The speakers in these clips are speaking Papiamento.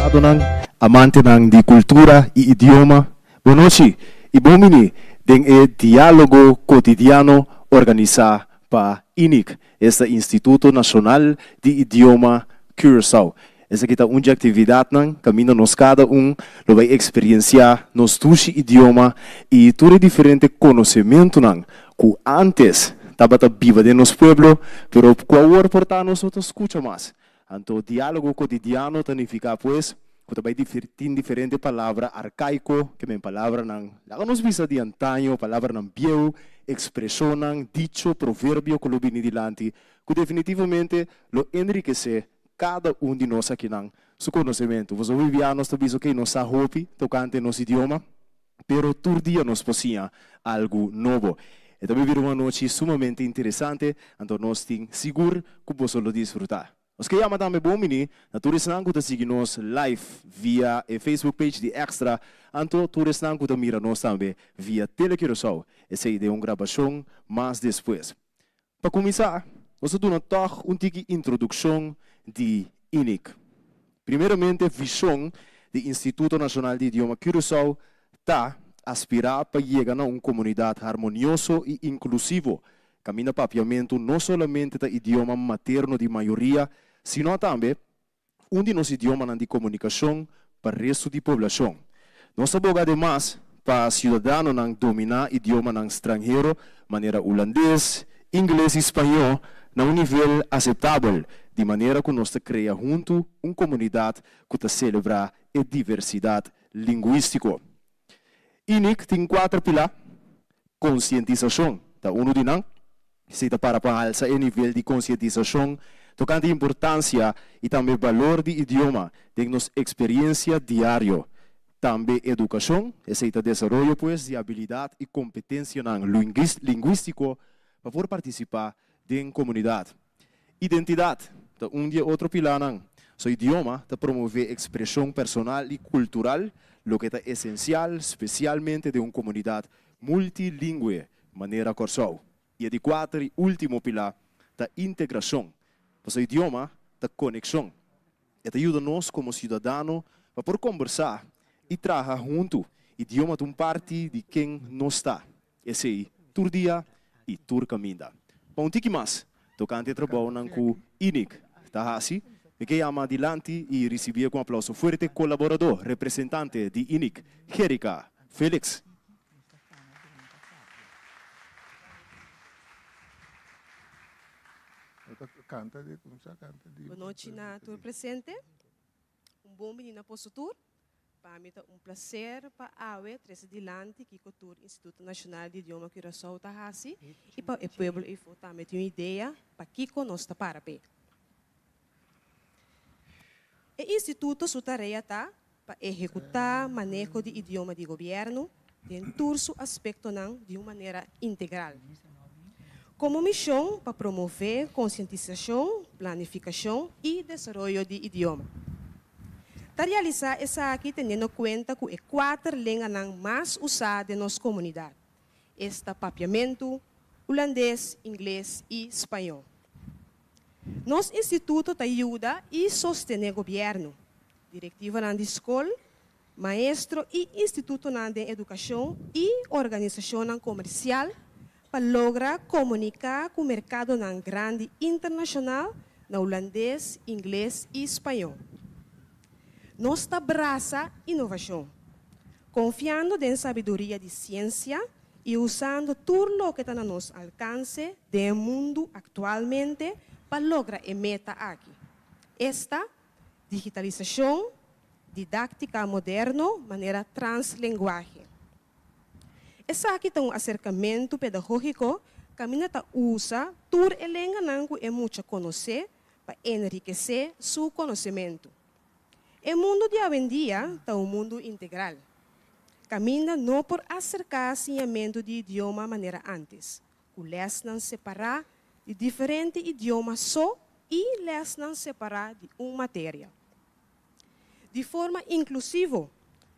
Apresiadonan, amantenan di kultura i idioma, bon nochi i bon bini den e Diálogo Kotidiano organisá pa INIC, esta Instituto Nashonal di Idioma Curaçao. Esaki ta un dje aktividatnan kaminda nos kada un lo bai eksperiensiá nos dushi idioma i tur e diferente konosementunan ku ántes tabata biba den nos pueblo, pero ku awor por ta nos no ta skucha mas. Anto diálogo kotidiano ta nifiká pues ku ta bai tin diferente palabra arkaiko, ke men palabranan laga nos bisa di antaño, palabranan bieu, ekspreshonnan, dicho, proverbio ku lo bini dilanti ku definitivamente lo enrikesé kada un di nos akinan su konosementu. Pasobra hopi bia nos ta bisa okey nos sa hopi tokante nos idioma, pero tur dia nos por siña algu nobo. E ta bibir un anochi sumamente interesante, anto nos tin sigur ku boso lo disfrutá. Nos ke yama tambe bon bini na tur esnan ku ta sigui nos live via e Facebook page di Extra, anto tur esnan ku ta mira nos tambe via Tele Curaçao, esei den un grabashon mas despues. Pa kuminsá, nos ta duna tòg un tiki introdukshon di INIC. Primeramente vishon di Instituto Nashonal di Idioma Curaçao ta aspirá pa yega na un komunidat harmonioso i inklusivo Kaminda papiamentu no solamente ta idioma materno di mayoria, sino tambe un di nos idiomanan di komunikashon pa restu di poblashon. Nos ta boga ademas pa siudadanonan dominá idiomanan stranhero manera ulandes, ingles i spañó na un nivel aseptabel, di manera ku nos ta krea huntu un komunidat ku ta selebrá e diversidat lingwístiko. INIC tin kuater pilá, Konsientisashon ta unu di nan. Esei ta para pa alsa e nivel di konsientisashon tokante importansia i tambe balor di idioma den nos eksperiensia diario. Tambe edukashon, esei ta desaroyo pues di abilidat i kompetensianan lingwístiko pa por partisipá den komunidat. Identidat ta un di e otro pilánan. Su idioma ta promové ekspreshon personal i kultural, loke ta esensial spesialmente den un komunidat multilingwe manera Kòrsou. I e di kuater i último pilá ta integrashon. Pasobra idioma ta konekshon. E ta yuda nos komo siudadano pa por kombersá i traha huntu. Idioma ta un parti di ken nos ta. Esei tur dia i tur kaminda. Pa un tiki mas tokante e trabounan ku INIC ta hasi, mi ke yama dilanti i risibié ku un aplauso fuerte kolaboradó representante di INIC, Gerika Felix. Bon nochi na tur presente. Un bon bini na boso tur. Pa mi ta un placer pa awe trece dilanti kico tur Instituto Nacional di Idioma Curaçao ta haci y pa e pueblo eyfo tambe tin un idea pakico nos ta para p'e. E instituto su tarea ta pa ehecuta maneho di idioma di gobierno den tur su aspectonan di un manera integral. Como mision pa promove concientisacion, planificacion y desaroyo di idioma. Ta realisa esaki teniendo cuenta cu e cuater lenganan mas usa den nos comunidad, esta Papiamentu, Hulandes, Ingles y Spañó. Nos instituto ta yuda y sostene gobierno, directivanan di scol, maestro i institutonan den edukashon i organisashonnan komersial pa logra komuniká ku merkadonan grandi internashonal na hulandes, ingles i spañó. Nos ta brasa inovashon, konfiando den sabiduria di siensia i usando tur loke ta na nos alkanse den e mundu aktualmente pa logra e meta aki, esta, Digitalisashon, didáktika moderno manera translenguahe. Esaki ta un aserkamentu pedagógiko kaminda ta usa tur e lenganan ku e mucha konosé pa enrikesé su konosementu. E mundu di awendia ta un mundu integral, kaminda no por aserká siñamentu di idioma manera ántes, ku lèsnan separá di diferente idioma so i lèsnan separá di un materia. Di forma inklusivo,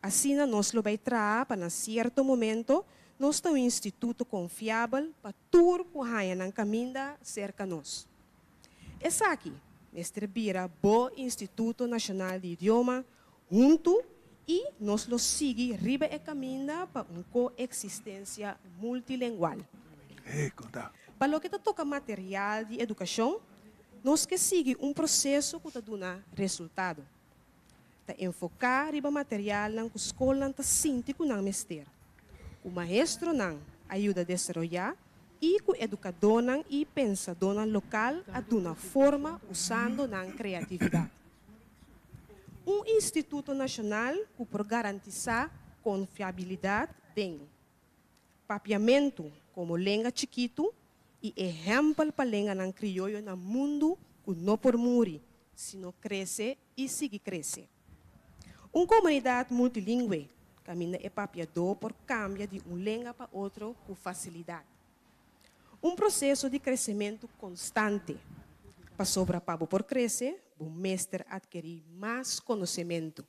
asina nos lo bai traha pa na sierto momento nos ta un instituto konfiabel pa tur ku haña nan kaminda serka nos. Esaki mester bira bo Instituto Nashonal di Idioma. Huntu i nos lo sigui riba e kaminda pa un koeksistensia multilengual. Pa loke ta toka material di edukashon, nos ke sigui un proseso ku ta duna resultado. Ta enfoká riba materialnan ku skolnan ta sinti ku nan mester, ku maestronan a yuda desaroyá i ku edukadónan i pensadónan lokal a duna forma usando nan kreatividat. Un instituto nashonal ku por garantisá konfiabilidat den Papiamentu komo lenga chikitu i ehèmpel pa lenganan krioyo na mundu ku no por muri, sino krese i sigui krese. Un komunidat multilingwe kaminda e papiadó por kambia di un lenga pa otro ku fasilidat. Un proseso di kresementu konstante, pasobra pa bo por krese bo mester atkerí mas konosementu.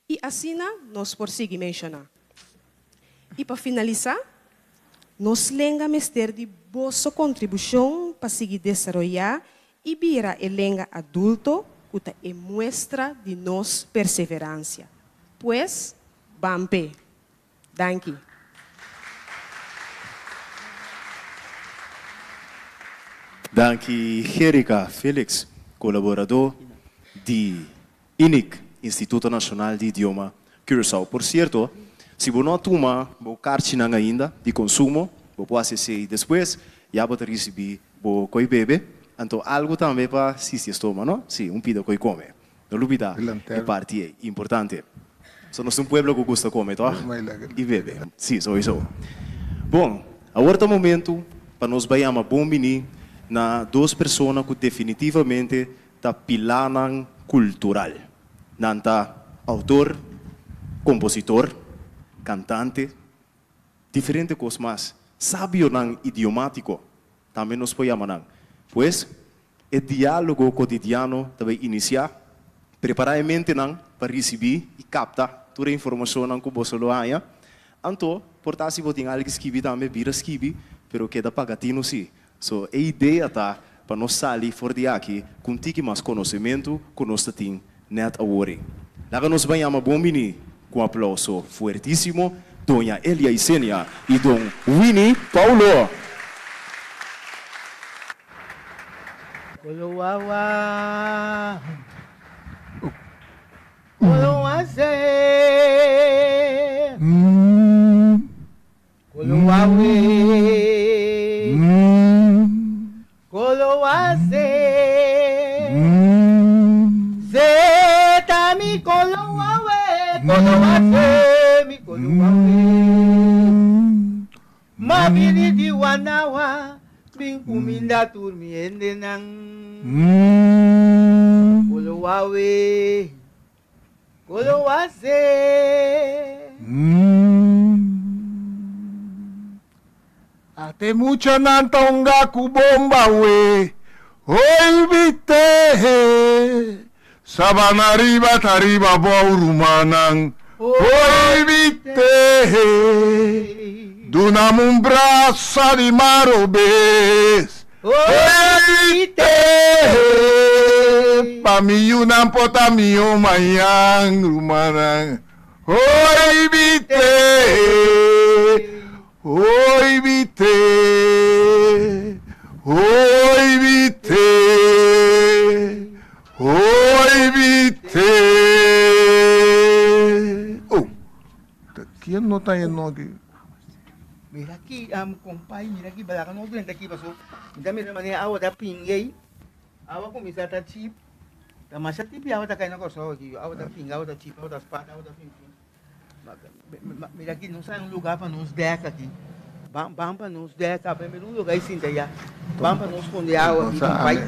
I asina nos por sigui menshoná. I pa finalisá, nos lenga mester di boso kontribushon pa sigui desaroyá i bira e lenga adulto ku ta e muestra di nos perseveransia. Pues, ban p'e! Danki. Danki Gerika Felix, kolaboradó di INIC, Instituto Nashonal di Idioma Curaçao. Por sierto, si bo no a tuma bo karchinan ainda di konsumo, bo por hasi esei despues, ya bo ta risibí bo koi bebe. Anto algu tambe pa sisti e stoma, no? Sí, un pida koi kome. No lubidá e parti ei, importante. So nos ta un pueblo ku gusta kome, tòg? I bebe. Sí, souiso. Bon, awor ta momentu pa nos bai yama bon biní na dos persona ku definitivamente ta pilánan kultural. Nan ta outor, kompositor, kantante, diferente kos mas. Sabionan idiomátiko tambe nos por yama nan. Pues, e diálogo kotidiano ta bai inisiá. Prepará e mentenan pa risibí i kapta tur e informashonnan ku boso lo haña. Anto, por ta si bo tin algu skibi tambe, bira skibi, pero keda paga tinu sí. So, e idea ta pa nos sali for di aki ku un tiki mas konosementu ku nos ta tin nèt awor ei. Laga nos ban yama bon biní ku un aplouso fuertísimo Doña Elia Isenia i Don Winnie Paulo! Kolowawa, kolowase, kolowawe, kolowase, zeta mi kolowawe, kolowase mi kolowawe. Ma bini di Wanawa, bin kuminda tur mi hendenan. Kolowawe, kolowase. Ate muchanan ta hunga ku bomba we, Oi bite Sabana riba ta riba bou rumannan, Oi bite Dunam un brasa di mar obes, Oi bite Pa mi yunan por ta mihó mañan rumannan, Oi bite Oi bite, oi bite, oi bite. Oh, ta kien no ta yendo aki? Mira aki, compay, mira aki, balaca no drenta aki paso mi ta mira manera awa ta pinga ei, awa cuminsa ta chip, ta masha tipi awa ta cay na Corsou aki, awa ta pinga, awa ta chip, awa ta spat, awa ta fin fin. Mira aki nos hay un lugar pa nos dek aki. Ban ban pa nos dek a mira un lugar y sinta ya. Ban pa nos sconde awa aki con pai.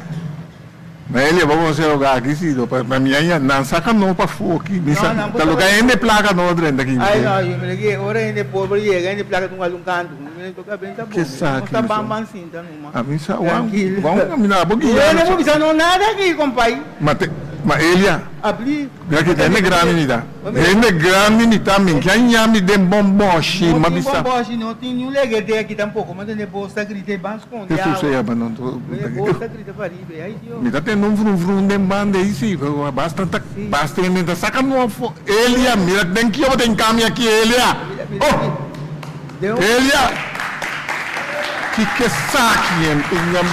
Melia bo conoce lugar aki si do pa mi aña nan saca no pa fu aki mi sa ta loke hende placa no drenta aki. Ay no yo mira aki ora hende pober yega hende placa ta un algun canto mi toca ben ta bon nos ta ban ban sinta numa. A mi sa wan wan camina bo guia. No bo bisa no nada aki compai. Ma te ma Elia. Abli. Mira ki hende grandi mi ta. Hende grandi mi ta, mi ke ñami den bonboshi, No m'a tin bisa. bonboshi, no tin niun legede aki tampoko. M'a tende bos ta grita i ban skonde Hesus awa. e aba no to. Mira bos ta grita pariba i, ai Dios. Mi ta tende un vrun vrun den banda ei si, pero basta ta Si. basta hende ta saka no afo. Elia, mira den kio bo ta enkami aki Elia. Mira, mira Oh! aki. Den un. Elia! Kiko esaki hende ñam.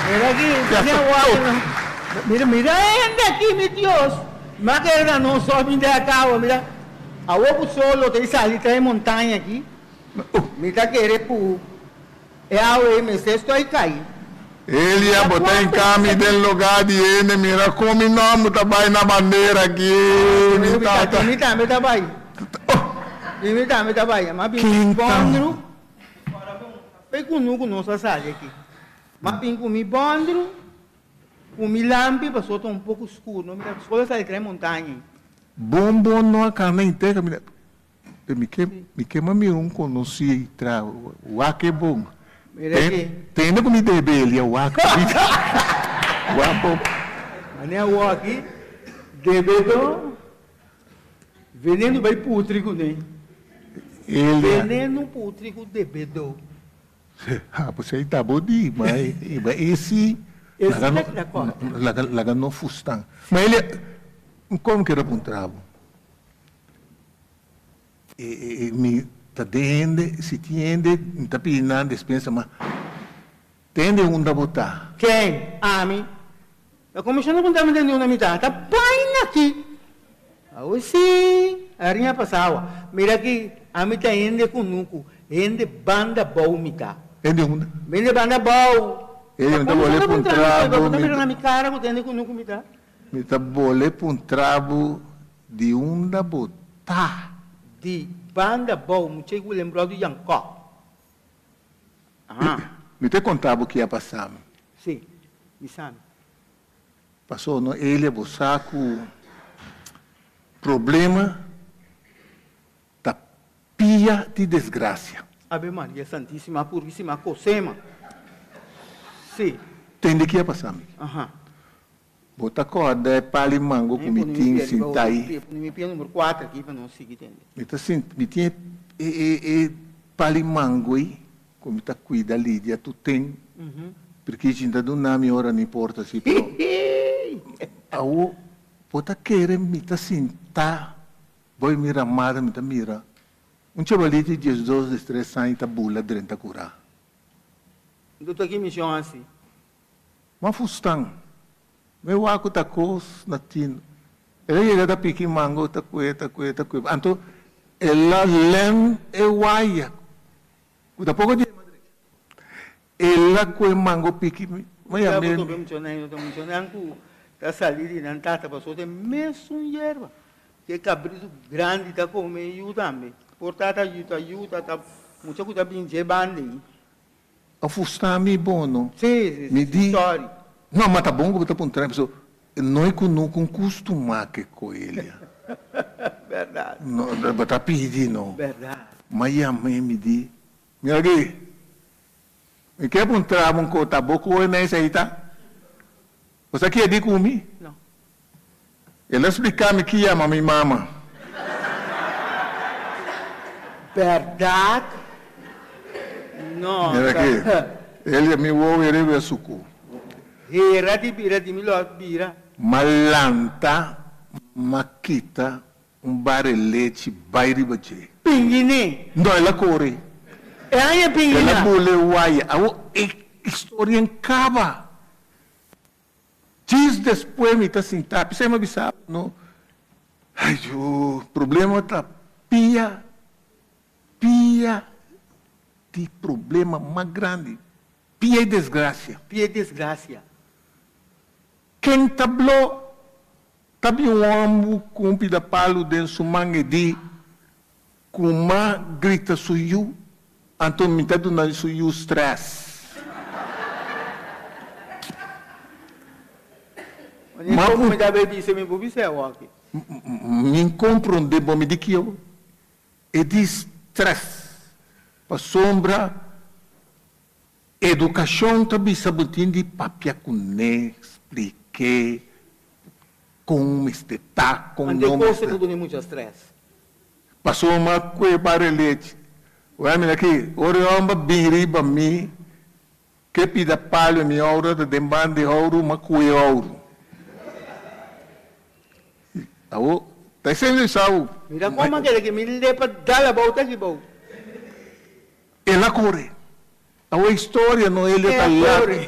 Mira aki, Ya mane ta awor tot. no. Mira, mira hende aki, mi Dios. Ma kere na nos so bin den akawa, mira. Awor ku sol lo ta i sali trae montaña aki, mi ta kere ku e awa ei mester stoi kai. Elia, Mira bo ta kuantu hinka hende mi aki. den lugá di hende, mira kon mi nòmber ta bai na bandera aki, Ah, mi mi ta, tata. di mi tambe ta bai. Oh! Di mi tambe ta bai. Ma bin Ken ta? bondru, ora bon, p'e kunu ku nos a sali aki. Ma bin ku mi bondru. Ku mi lampi pasó ta un poko skur, no mira solo sa di trae montaña ei. Bon bon no a kanda henter kaminda pe mi ke mi ke ma mira un konosí tra wak e bon Mira aki. tende ku mi debe el ya wak wak bo. Mane awor aki debe to veneno bai putri kuné. El ya. Veneno putri ku debedo. Ha, pues ei ta bo di, ma ma esi Esi laga no ta keda kòrta. laga laga no fustan. Ma el e kon keda puntra bo? E e mi ta den hende, si tin hende mi ta pidi nan despensa, ma tende unda bo ta? Ken? Ami? Ta komishon a puntra mi tende unda mi ta? Ta baina aki. Awe si, ariña pasa awa. Mira aki, ami ta hende kunuku, hende banda bou mi ta. Hende unda? Hende banda bou. Ey, Ta mi ta komishon bole a puntra mi puntra soy, bo, bo ta mi mira ta. na mi kara ku ta hende kunuku mi ta? Mi ta bole puntra bo di unda bo ta. Di banda bou, mucha i Willem Brod di Jankò. Aha. Mi ta konta bo ki a pasa mi. Si, mi sa mi. Paso no Elia bo sa ku problema ta pia di desgrasia. Ave Maria Santisima Purisima Kosema. Si. Tende ki a pasa mi. Aha. Bo ta kòrda e pali mango ku mi tin sintá ei? Mi ta sinti, mi tin e e e pali mango ei ku mi ta kuida lidia tur ten, pirki shin ta duna mi ora no importa si, pero awo bo ta kere mi ta sintá bo mira mara mi ta mira un chabalito di diesdos, diestres aña ta bula drenta kurá. Ma fustan, me wak ku ta kos na tin. El a yega ta piki mango ta kue, ta kue, ta kue. Anto el a lèn e waya ku ta poko di e madre. El a kue mango piki mi. Ma Ya ya bo me. tope muchanan, no ta muchanan ku ta sali di nan tata pasobra ta e mesun yerba ku e kabritu grandi ta kome e yu tambe. Por tata yu ta yu ta ta mucha ku ta bin dje banda ei. A fusta mi bon no. Sí, sí, Mi sí, di, sorry. No, ma ta bon ku bo ta puntra mi, pasobra no e ku no ku kustumá ke koelia. Bèrdat. No, bo ta pidi no. Bèrdat. Ma yam'é mi di, Mira aki, mi ke puntra bo un kos, ta bo koe na esei ta? Bo sa ki e di ku mi? No. El a splika mi ki yama mi mama. Bèrdat? No. Mira aki, el mi wowo e riba e suku. Hera di bira di mi lo a bira. M'a lanta, m'a kita un bare lechi bai riba dje. Pinginé. No, el a kore. E aña El a pingina. bule waya. Awor e historia en kaba. Djis despues mi ta sinta, p'esei mi a bisa bo no, ay yo, problema ta pia, pia di problema mas grandi, pia e desgracia. Pia e desgracia. Ken ta blo ta bin un homber cu un pida palu den su man e di cu ma grita su yu, anto mi ta duna su yu stress. Ma ku mi ta bay bisa mi por bisa awor aki. Mi comprende bo mi di kio e di stress pasobra educacion ta bisa bo tin di papia cu ne, splique. Kon mester ta, kon Ante no kos mester. ku duna mucha stress. Pasó m'a kue bare lechi. Wèl mira aki, ora e hòmber bin riba mi, ke pida palu e mi ouro ta den ban di ouro, m'a kue ouro. Awor, ta esei mi sa bo. Mira kon m'a keda ki mi lepa dal abou ta aki bou. El a kore. Awor e historia no Elia ta El a lak. kore.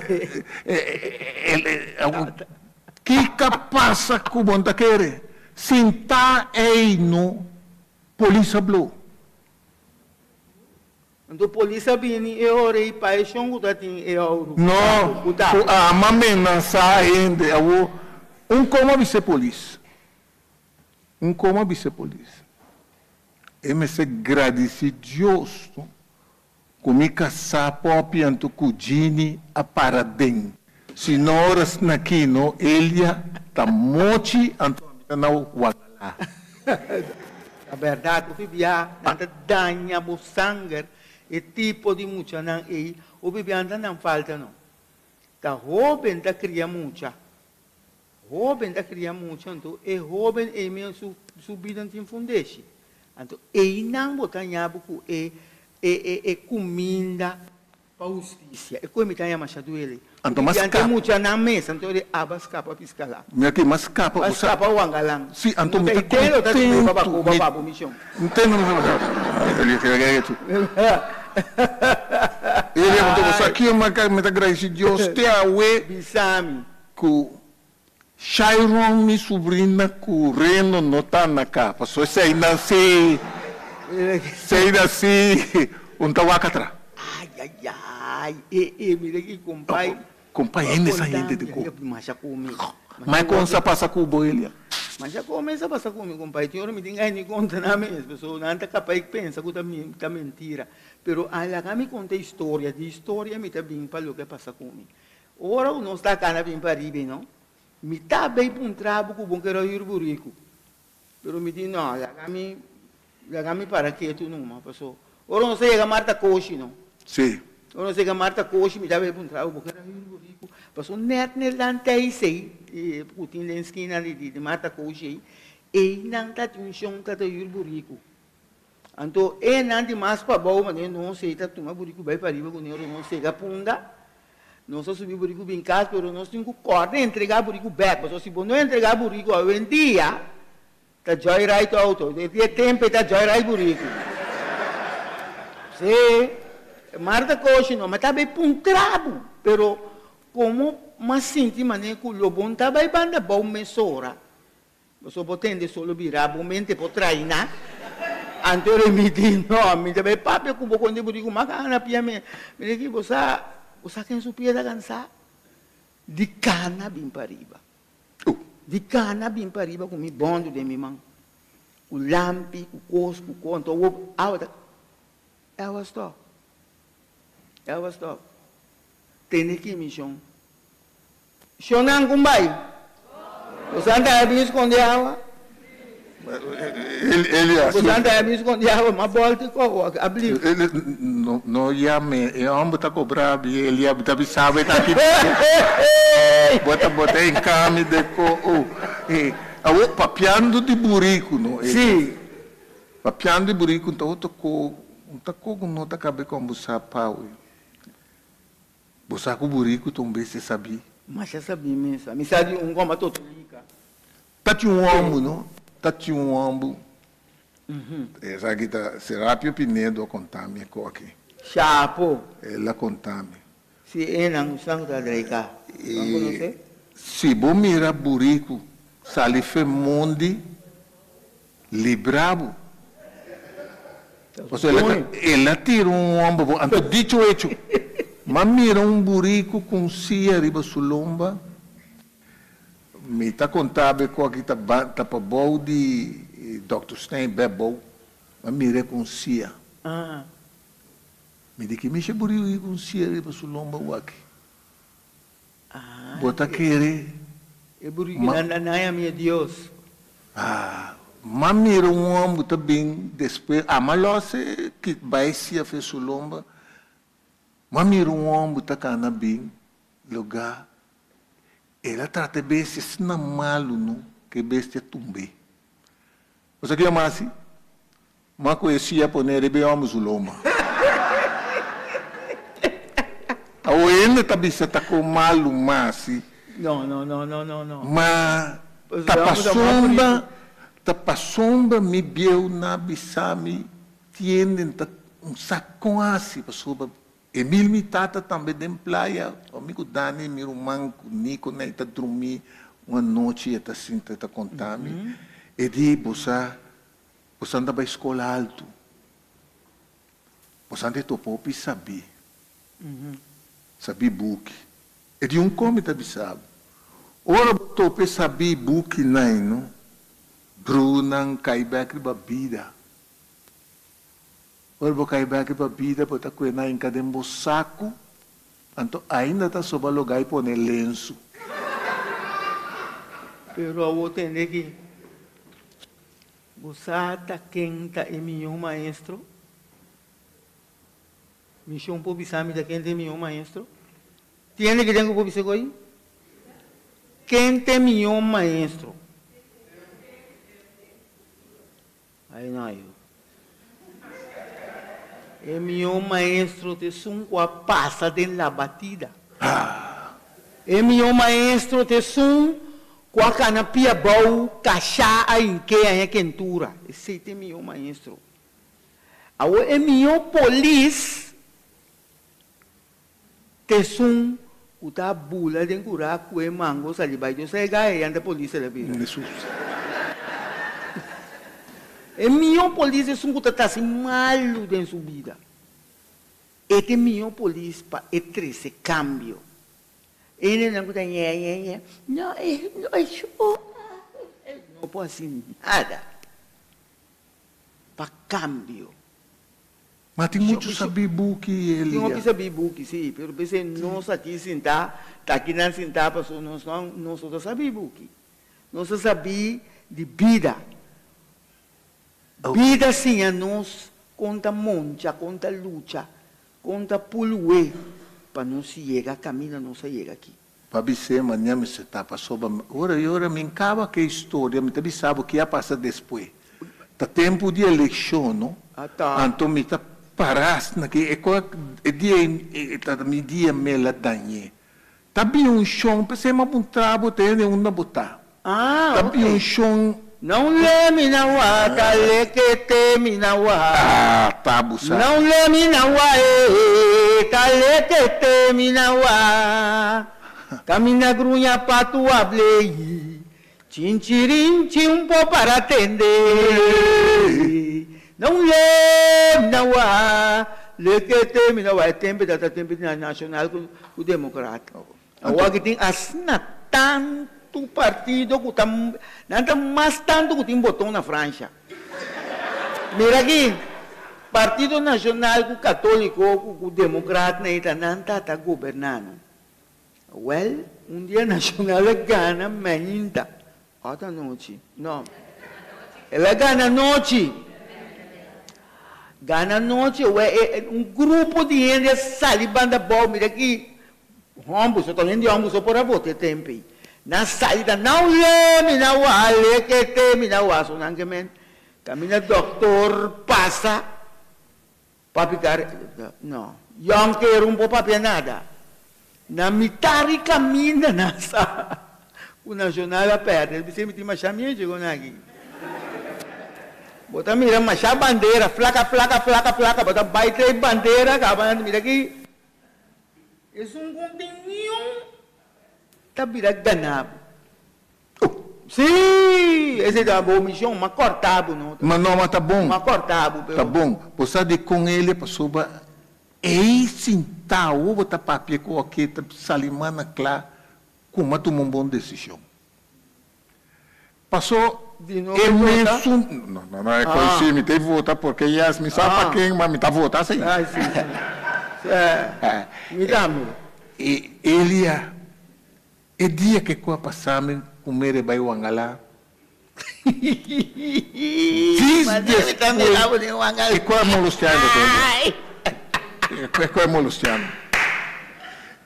Kiko a pasa ku bo no ta kere? Sintá ei no, polis a blo. Anto polis a bini e ora ei pa e shon ku ta tin e ouro No, ku ta. ku ama menasá hende. Awor un komo a bisa e polis? Un komo a bisa e polis? E mester gradisí Dios no ku mi kasá popi anto ku Jeannie a para den. Si no ora snakí no Elia ta mochi anto ami ta na wagalá. Ta bèrdat hopi bia nan ta daña bo sanger e tipo di muchanan ei hopi bia nan ta nan falta no ta hoben ta kria mucha Hoben ta kria mucha anto e hoben ei mes su su bida no tin fundeshi. Anto einan bo ta haña bo ku e e e e kuminda pa hustisia. E koe mi ta haña masha duele. Anto Porque mas diante e skapa. muchanan mes anto e aba skapa piskala. Mi aki mas skapa Ba bo sa. skapa wangalan. Si anto No mi ta ta i te lo ta subi pa kontentu bakoba mi pa bo mishon. Ntende Elia anto bo sa kier mi ta gradisi Dios te awe. Bisa mi. Ku Shairon mi subrina ku Reno no ta na ka paso esei nan si esei nan si un ta wak atra. Ay ay ay e e mira ki kompay. Kompay hende sa hende di ku. Masha kome. Mai kon sa pasa ku bo Elia? Masha kome sa pasa ku mi kompay tin ora mi tin gana di konta nan mes paso nan ta kapay pensa ku ta ta mentira pero a laga mi konta historia di historia mi ta bin pa loke a pasa ku mi. Ora ku nos ta kana bin pariba ei no, mi ta bay puntra bo ku bo kere hür buriku. Pero mi di no, laga mi, laga mi para ketu numa, paso ora nos a yega Marta Koshi no. Sí. Ora nos a yega Marta Koshi mi ta bay puntra bo, bo kere hür buriku? Paso net net lan tei sei, ku tin den skina di di Marta Koshi ei, einan ta tin un shon ta ta hür buriku. Anto e nan di mas pabou manera nos ei ta tuma buriku bai pariba ku nero nos sega punda, nos a subi buriku bin kas pero nos tin ku kòrda entregá buriku bèk pasobra si bo no entregá buriku awendia ta joy ride outo di e tempu ei ta joy ride buriku si Marta koshi no mi ta bai puntra bo pero komo mi a sinti manera ku lo bo no ta bai banda bou mesora. Boso por tende solo bira bo mente por traina. Anto e mi di, No, mi ta bai papia ku bo konde bo di ku maka ana pia mi. Mi di ki bo sa, bo sa ken su pia ta kansa? Di kana bin pariba. Di kana bin pariba ku mi bòndu den mi man. Ku lampi, ku kos, ku kos. Anto awor awa ta, awa stòp. Awa stòp. Tende ki mishon. Shonnan kun bai? Bosan ta bin skonde awa? Bosan ta bin skonde awa? Ma bolti ko a bli. No, no yame. E homber ta kobra bi Elia ta bisa bo ta ki bo ta bota en kami de ko o. Awor papiando di buriku no. Si. Papiando di buriku ta otro ko un ta ko ku no ta kabe kon bo sa pawe. Bo sa ku buriku ta un bestia sabí? Masha sabí mes. Mi sa di un kòmba totolika. Ta tin un hòmbu, no? Ta tin un hòmbu. Esaki ta Serapio Pinedo a konta mi e kos aki. Shapo. El a konta mi. Si e nan ku san ku ta dreika. Bo a konosé? Si bo mira buriku sali fe mondi. Libra bo. Pasobra el a el a tira un homber bo. Anto dicho hecho, m'a mira un buriku ku un sia riba su lomba. Mi ta konta bo e kos aki ta ba ta pabou di Dòkter Stein bè bou. M'a mir'é ku un sia. Mi di ki misha buriku aki ku un sia riba su lomba wak? Bo ta kere. E burikinan ta naya mi e Dios. Ah, m'a mira un homber ta bin despues, a m'a los e ki bai sia fe su lomba, m'a mira un homber ta cana bin lugar, el a trata e bestia asina malu no. Ku e bestia tumbe. Bo sa ki a hasi? M'a ku e sia pone riba e hòmber su lomba. Awo hende ta bisa ta kon malu masi. No, no, no, no, no, no. Ma ta pasobra, ta pasobra mi bieu na bisa mi tienden ta un sa kon hasi pasobra Emil mi tata tambe den playa, mi ku Dani mi ruman ku Nico nan e ta drumi un anochi e ta sinta e ta konta mi e di bo sa bo sa ta bai skol altu bo sa ta topa hopi sabi sabi buki e di un kon mi ta bisa bo ora bo topa e sabi buki nan no brunan kai bek riba bida. Ora bo kai bek riba bida bo ta kue na hinka den bo saku, anto ainda ta soba loga i pone lensu. Pero awor tende ki bo sa ta ken ta e mihó maestro? Mishon por bisa mi ta ken ta e mihó maestro? Tiende ki den ku por bisa ku ei? Ken ta e mihó maestro? Ai no ayo. E mihó maestro ta esun ku a pasa den la batida. E mihó maestro ta esun ku a kana pia abou, kashá a hink'é haña kentura. Esei ta e mihó maestro. Awor e mihó polis ta esun ku ta bula den kurá ku e mango sali bai. Dios sa e gaya yanta polis el a bira. E mihó polis esun ku ta tasi malu den su bida. E ta e mihó polis pa e trese kambio. E hendenan ku ta ñe ñe ñe, no e no e no por hasi nada pa kambio. Ma tin muchu sabí buki, Elia. Tin hopi sabí buki, sí, pero p'esei nos aki sintá, ta aki nan sintá pasobra nos no, nos no ta sabí buki. Nos ta sabí di bida. Bida siña nos kon ta moncha, kon ta lucha, kon ta pulué pa nos yega kaminda nos a yega aki. Pa bis'é, Maña mester ta pasobra ora i ora mi kaba ku e historia, mi ta bisa bo ke a pasa despues. Ta tempu di elekshon, no? Anto mi ta para asina ke e ko e dia ei ta mi dia mel a dañ'é. Ta bin un shon, p'esei mi a puntra bo te hende unda bo ta. Ta bin un shon. Não lê mina wa ta lê ke te mina wa. Ah, ta bo sa. Não lê mina wa eh, ta lê ke te mina wa. Camina gruña pa tu hable, chinchirinchi un po para tende. Não lê mina wa, lê ke te mina wa. E tempe ta ta tempe di Nacional ku Democrat. Awor aki tin asina tantu partido ku ta nan ta mas tantu ku tin boton na Fransha. Mira aki, Partido Nashonal ku Katoliko ku ku Demokratnan ei ta nan ta ta goberná no. Wèl, un dia Nashonal a gana mainta, òt anochi? No, el a gana anochi. Gana anochi, wèl e un grupo di hende a sali banda abou, mira aki Hombu so ta hende hombu so por a vota e tempo ei. Nan sali ta nan le mi nan wa le ke te mi nan wa so nan ke men kaminda doktor pasa papi kar no yonker un por papia nada. Na mitad di kaminda nan sa ku Nacional a perde. El bisa mi tin masha miechi kon aki. Bo ta mira masha bandera flaka flaka flaka flaka bo ta bai trae bandera kaba nan ta mira aki. Esun ku tin niun ta bira gana bo. Oh, sí! Esei ta bo mishon, m'a kòrta bo no. Ma no, ma ta bon. M'a kòrta bo, pero. Ta bon. Bo sa dikon el pasobra ei sintá awo bo ta papia ku oke ta sali mana kla ku m'a tuma un bon desishon. Paso Di no e ke vota? mesun, no, no, no, e kos si, mi ta vota porque yes, mi sa pa ken, ma mi ta vota si. Ay, si, si. Si, mi tambe. E Elia, e dia ke ku a pasa mi ku mere bai Wangala, Dies despues, e ku a molostiando te, e ku a molostiando.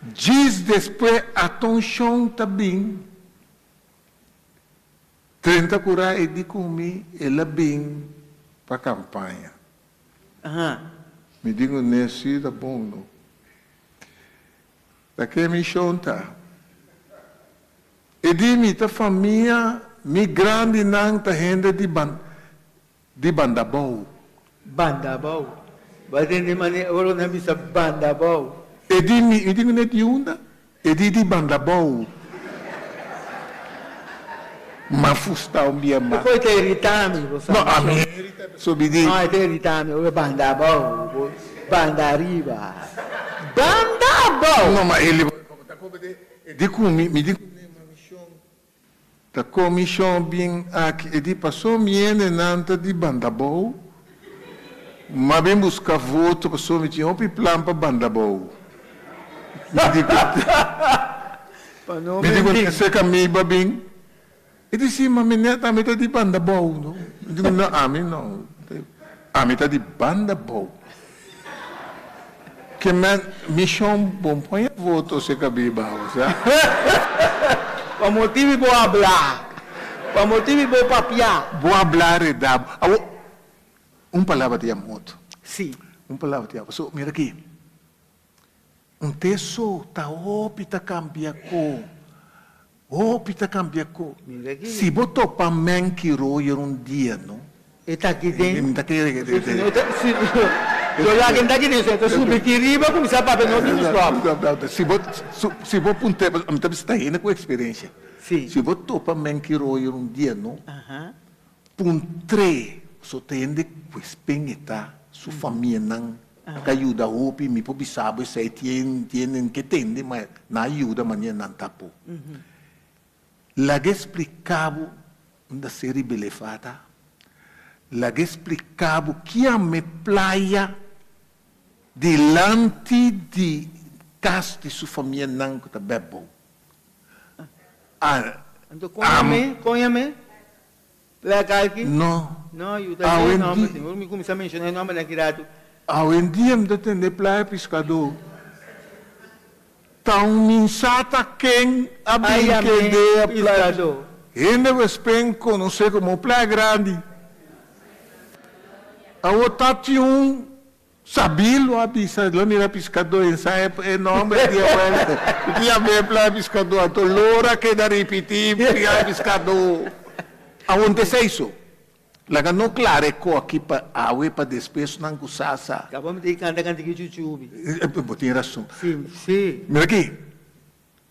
Dies despues, aton shon ta bin. 30 kurá e di ku mi el a bin pa kampaña. Mi di ku ne si ta bon no. Ta ke mi shon ta. E di mi ta famia mi grandinan ta hende di ban di Bandabou. Bandabou. Bo a tende manera ora nan bisa Bandabou. E di mi, mi di ku ne di unda? E di di Bandabou. M'a fusta un bia mas. Poko e ta irita mi, bo sa. No, ami a irita pasobra mi di. No, e ta irita mi, ora Bandabou, bo banda ariba. Bandabou! No, ma e ta komprende. E di ku mi, mi di ku ne, ma mi shon Ta komishon bin aki e di paso mi hende nan ta di Bandabou ma bin buska voto paso mi tin hopi plan pa Bandabou mi di ku mi di ku esei mi ba bin e di si ma mi net ami ta di Bandabou no mi di ku no ami no ami ta di Bandabou ke men mishon bon pon e voto se kabi bao sa. Pa motibi bo habla. Pa motibi bo papia. Bo habla reda. Awor un palabra ta yama otro. Si. Un palabra ta yama. So mira aki. Un te so ta hopi ta cambia co. Hopi ta cambia co. Mira aki. Si bo topa men ki royer un dia no. E ta aki den. Mi ta kere ke te. Si yo laga e ta aki den so e ta subi ki riba cuminsa papia no tin stop. Si bo si bo punta mi ta bisa ta hende cu experiencia. Si. Si bo topa men ki royer un dia no. Puntr'e so ta hende cu espen e ta su famianan ta yuda hopi mi por bisa bo esey tien tienen ke tende ma nan a yuda manera nan ta por. Laga e splica bo unda Seri Belefa ta, laga e splica bo kiame playa dilanti di cas di su famianan cu ta beb bo. A Anto con yam'e? Plaka aki? No. No, yu ta dje nomber sin. Ora mi kuminsá menshoná e nombernan aki ratu. Awendia mi ta tende Playa Piskadó. Ta un minsata ken a bin kende a Playa Piskadó. Hende Wespen konosé komo Playa Grandi. Awor ta tin un Sabí lo a bisa, lo mira piskadó ensa e nomber di abuela. Mi ta yam'é Playa Piskadó, anto Lora keda ripití Playa Piskadó. Awor esei so. Laga no klara e ko aki pa awe pa despues nan ku sa sa. Kaba mi ta kanta kantiki chuchubi. Bo tin rason. Si, si. Mira aki,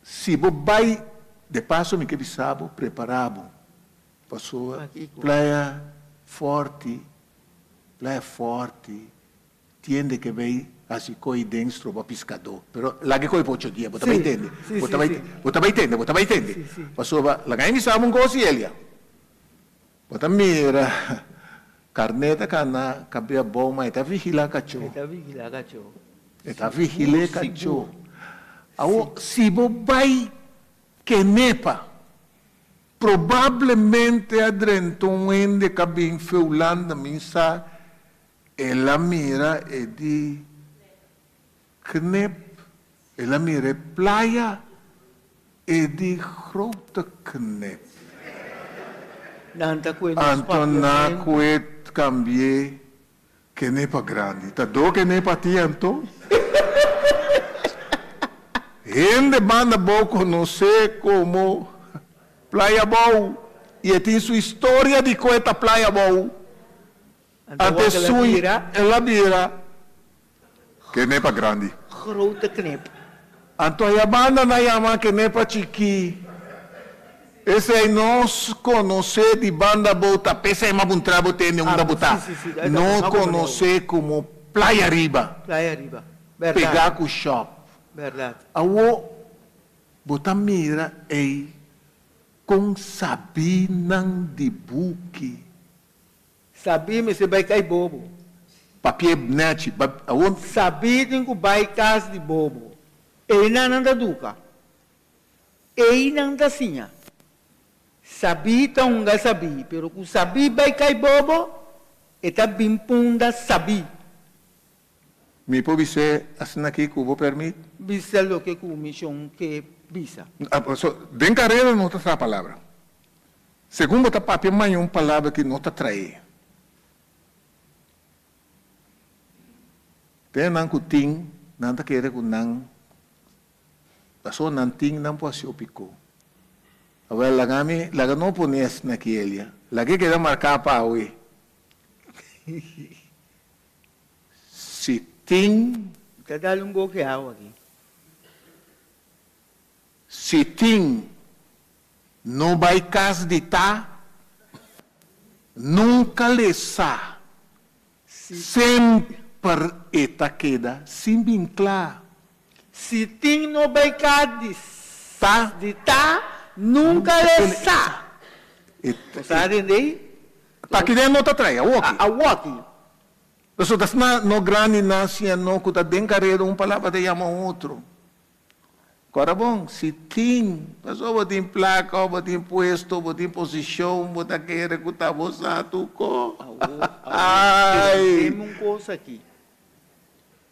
si bo bai, de paso mi ke bisa bo, prepara bo. Pasobra Playa Forti, Playa Forti, tiende ke bay hasi koy den stroba piskadó. Pero laga e koy pa ocho dia, bo ta bay tende. Bo ta bay, bo ta bay tende, bo ta bay tende. Pasobra laga e bisa bo un kos, Elia. Bo ta mira karné ta kana kabia abou, ma e ta vigilá kachó. E ta vigilá kachó. E ta vigil'é kachó. Awor, si bo bay Kenepa, Probablemente a drenta un hende ka bin fe Hulanda min sa el a mira e di knip el a mira e playa e di grote knip. Nan ta kue nos Anto na papiamento. kue kambie Kenepa grandi ta do kenepa ti anto? Hende banda bo konosé komo Playa Bou i e tin su historia di koe ta Playa Bou. Anto Ante wak el a sui bira. el a bira Kenepa grandi. Grote knip. Anto aya banda nan yama Kenepa chikí. Esei nos konosé di banda bo ta p'esei ma buntra bo tende unda bo ta. No konosé komo Playa Riba. Playa Riba. Bèrdat. Pegá ku shòp. Bèrdat. Awor bo ta mira ei kon sabínan di buki. Sabí mester bai kai bobo. Papié nèchi. Awor. Sabí tin ku bai kas di bobo. Einan nan ta duka. Ei nan ta siña. Sabí ta hunga sabí, pero ku sabí bai kai bobo, e ta bin punda sabí. Mi por bis'é asina aki ku bo permit? Bisa loke ku mi shon ke bisa. So, den karera no ta sa palabra. Segun bo ta papia maña un palabra ki no ta trae. Te nan ku tin, nan ta kere ku nan paso nan tin nan por hasi hopi ko. Awel laga mi, laga no pone asina aki Elia. Laga e keda marká pa awe. Si tin. Ta dal un boki awa aki. Si tin no bai kas di ta, nunka lesa, semper e ta keda sin bin kla. Si tin no bai kas di ta, di ta, nunka lesa. Bo sa tende? Ta kiden no ta trae awoki. Awoki. Pasobra ta asina no grandi nan siña no ku ta den kareda un palabra ta yama otro. Kòrda bon, si tin, pasobra bo tin plaka o bo tin puesto, bo tin posishon, bo ta kere ku ta bo sa tur ko. Awor, awor, tendemi un kos aki.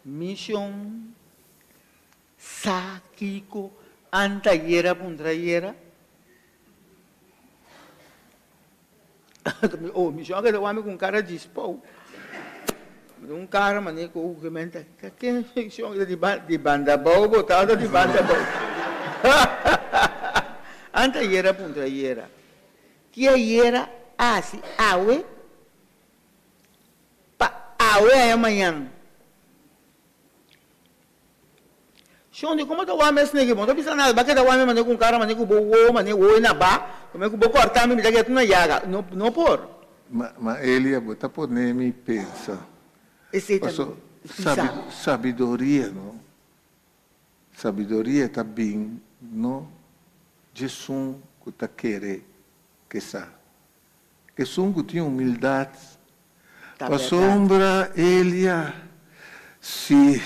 Mishon sa kiko antayera puntra ayera? Oh, mishon a keda wak mi ku un kara dispou. Un kara manera ku menta, ken mishon a keda di banda abou bo ta di banda abou. Anta ayera puntra ayera, ki ayera hasi awe pa awe haña mañan? Shon di como ta wak mes negi bo no ta bisa nada ba keda wak mi mane ku un kara mane ku bo wowo mane wowo na ba come ku bo korta mi mi ta keda na yaga no no por. Ma ma Elia bo ta pone mi pensa Esei ta paso bisa. sabidoria no sabidoria ta bin no djesun ku ta kere ke sa esun ku tin humildad Ta berdad. Pasobra Elia, si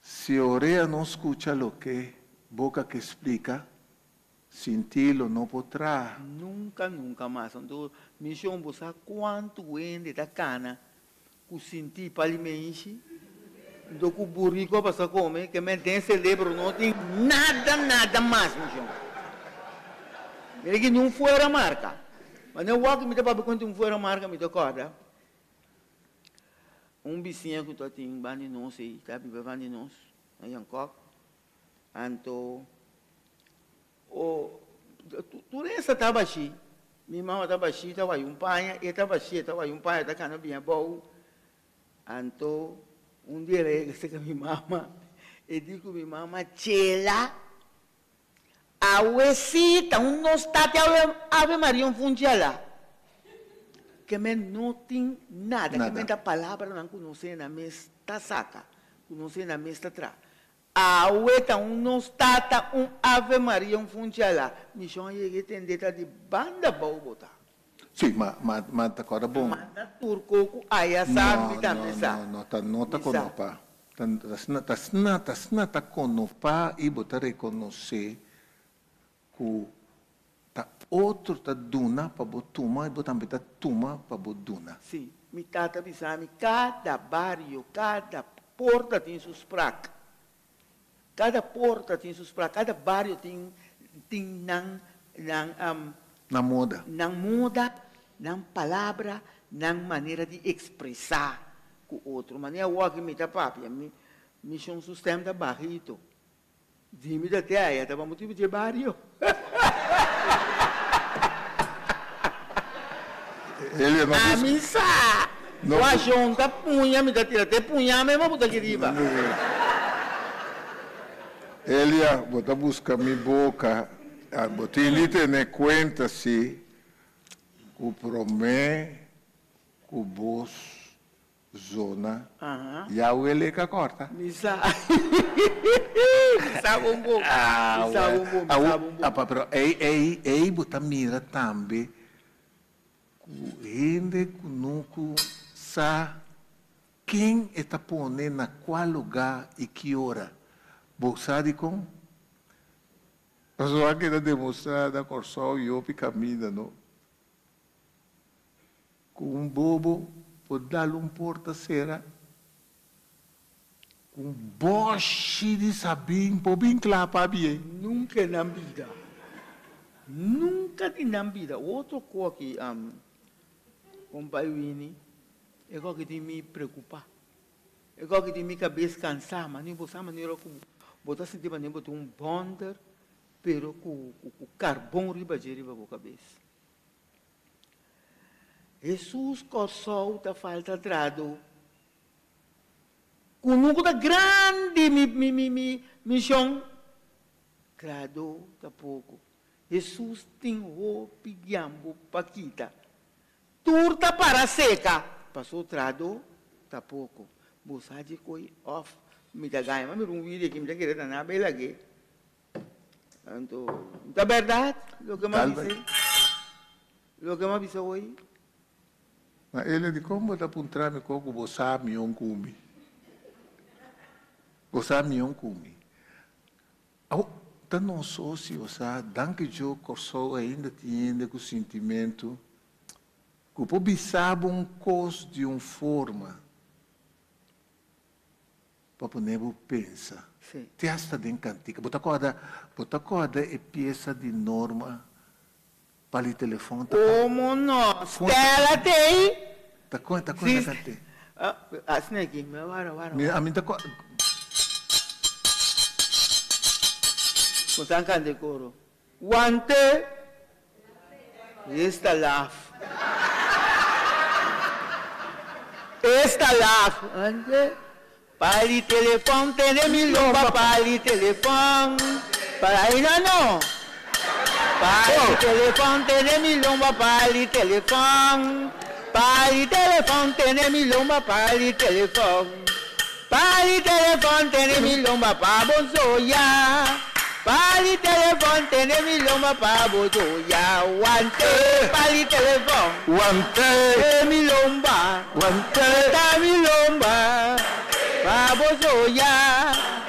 si orea no scucha loke boca ke splica, sinti lo no por traha. Nunca nunca mas. Anto mision bo sa cuantu hende ta cana cu sinti pa limenshi? Anto cu burico a pasa come ke men den celebro no tin nada nada mas mision. Mira ki ni un fuera marca. Ma ne wak mi ta papia con tin un fuera marca mi ta corda un bisiña cu ta tin ban di nos ey ta biba ban di nos na Yankok anto O, tur esta ta bashí. Mi mama ta bashí, ta wai un paña, e ta bashí, e ta wai un paña, e ta kana bien abou. Anto, un dia el a yega serka mi mama, e di ku mi mama, Chela, awe sí ta un nos tati awe Ave Maria un funchi alá. Ke men no tin nada, ke men ta palabranan ku nos hende mes ta saka, ku nos hende mes ta traha. Awe ta un nos tata un ave maria un funchala mishon a yega e tende ta di banda bou bo ta. Sí, ma, ma, ma ta kòrda bon. Manda tur ko ku aya sa No, mi tambe no, sa. no, no ta, no ta Mi sa. konopa. Ta, ta sna, ta sna, ta sna ta konopa i bo ta rekonosé ku ta otro ta duna pa bo tuma i bo tambe ta tuma pa bo duna. Sí, mi tata bisa mi kada bario, kada porta tin su sprak. Kada porta tin su sprak, kada bario tin tin nan nan Nan moda. Nan moda, nan palabra, nan manera di ekspresá ku otro. Manera awor aki mi ta papia, mi mi shon su stèm ta bahito. Di mi ta te aya ta pa motibu dje bario. Elio no A busca. mi sa No ku bu. a shon ta puña mi ta tira te puña mesmo ku ta aki riba. Elia bo ta busca mi boca bo tin di tene cuenta si cu prome cu bos Zona ya wele ka korta. Mi sa. Mi sa bon bon. Mi sa bon bon, mi sa bon bon. Apa pero ei ei ei bo ta mira tambe ku hende ku no ku sa ken e ta pone na kua lugá i ki ora. Bo sa dikon? Pasobra a keda demostrá na Kòrsou i hopi kaminda no. Ku un bobo por dal un porta sera, ku un bòshi di sabin por bin kla pabia. Nunka nan bida. Nunka di nan bida. Otro kos aki, kompai Wini, e kos aki tin mi preokupá. E kos aki tin mi kabes kansá. Manera bo sa manera ku bo ta sinti manera bo tin un bònder pero ku karbon riba dje riba bo kabes. Hesus Kòrsou ta falta trado. Kunuku ta grandi mi mi mi mi mishon. Trado ta poko. Hesus tin hopi diambo pa kita. Tur ta para seka. Paso trado ta poko. Bo sa dje koi òf mi ta gaña. Ma mira un video aki mi ta kere ta na bela ke. Anto ta bèrdat loke mi a bisa ei? Loke mi a bisa hoy? Ma Elia di, Kon bo ta puntra mi kon ku bo sa mion ku mi? Bo sa mion ku mi. Awo, ta nos sosio sa, danki Djo Kòrsou ainda tin hende ku sintimentu ku por bisa bo un kos di un forma. Pa pone bo pensa. Sí. Te hasta den kantika. Bo ta kòrda, bo ta kòrda e piesa di Norma pa li telefòn ta Komo no? Stella t'ei? Ta kon, ta kon Sí. ta kant'é? Asina aki, mi a wara, wara, Mi, wara. ami ta kòrda. Kon ta kanta e koro? Wante esta laf. Esta laf. Wante pali telefon tene mi lomba pali telefon. Para aina no. Pali telefon tene mi lomba pali telefon. Pali telefon tene mi lomba pali telefon. Pali telefon tene mi lomba pa bonzoya. Pali telefon tene mi lomba pa bonzoya. Wante pali telefon. Wante. Tene mi lomba. Wante. Ta mi lomba pa bonzoya.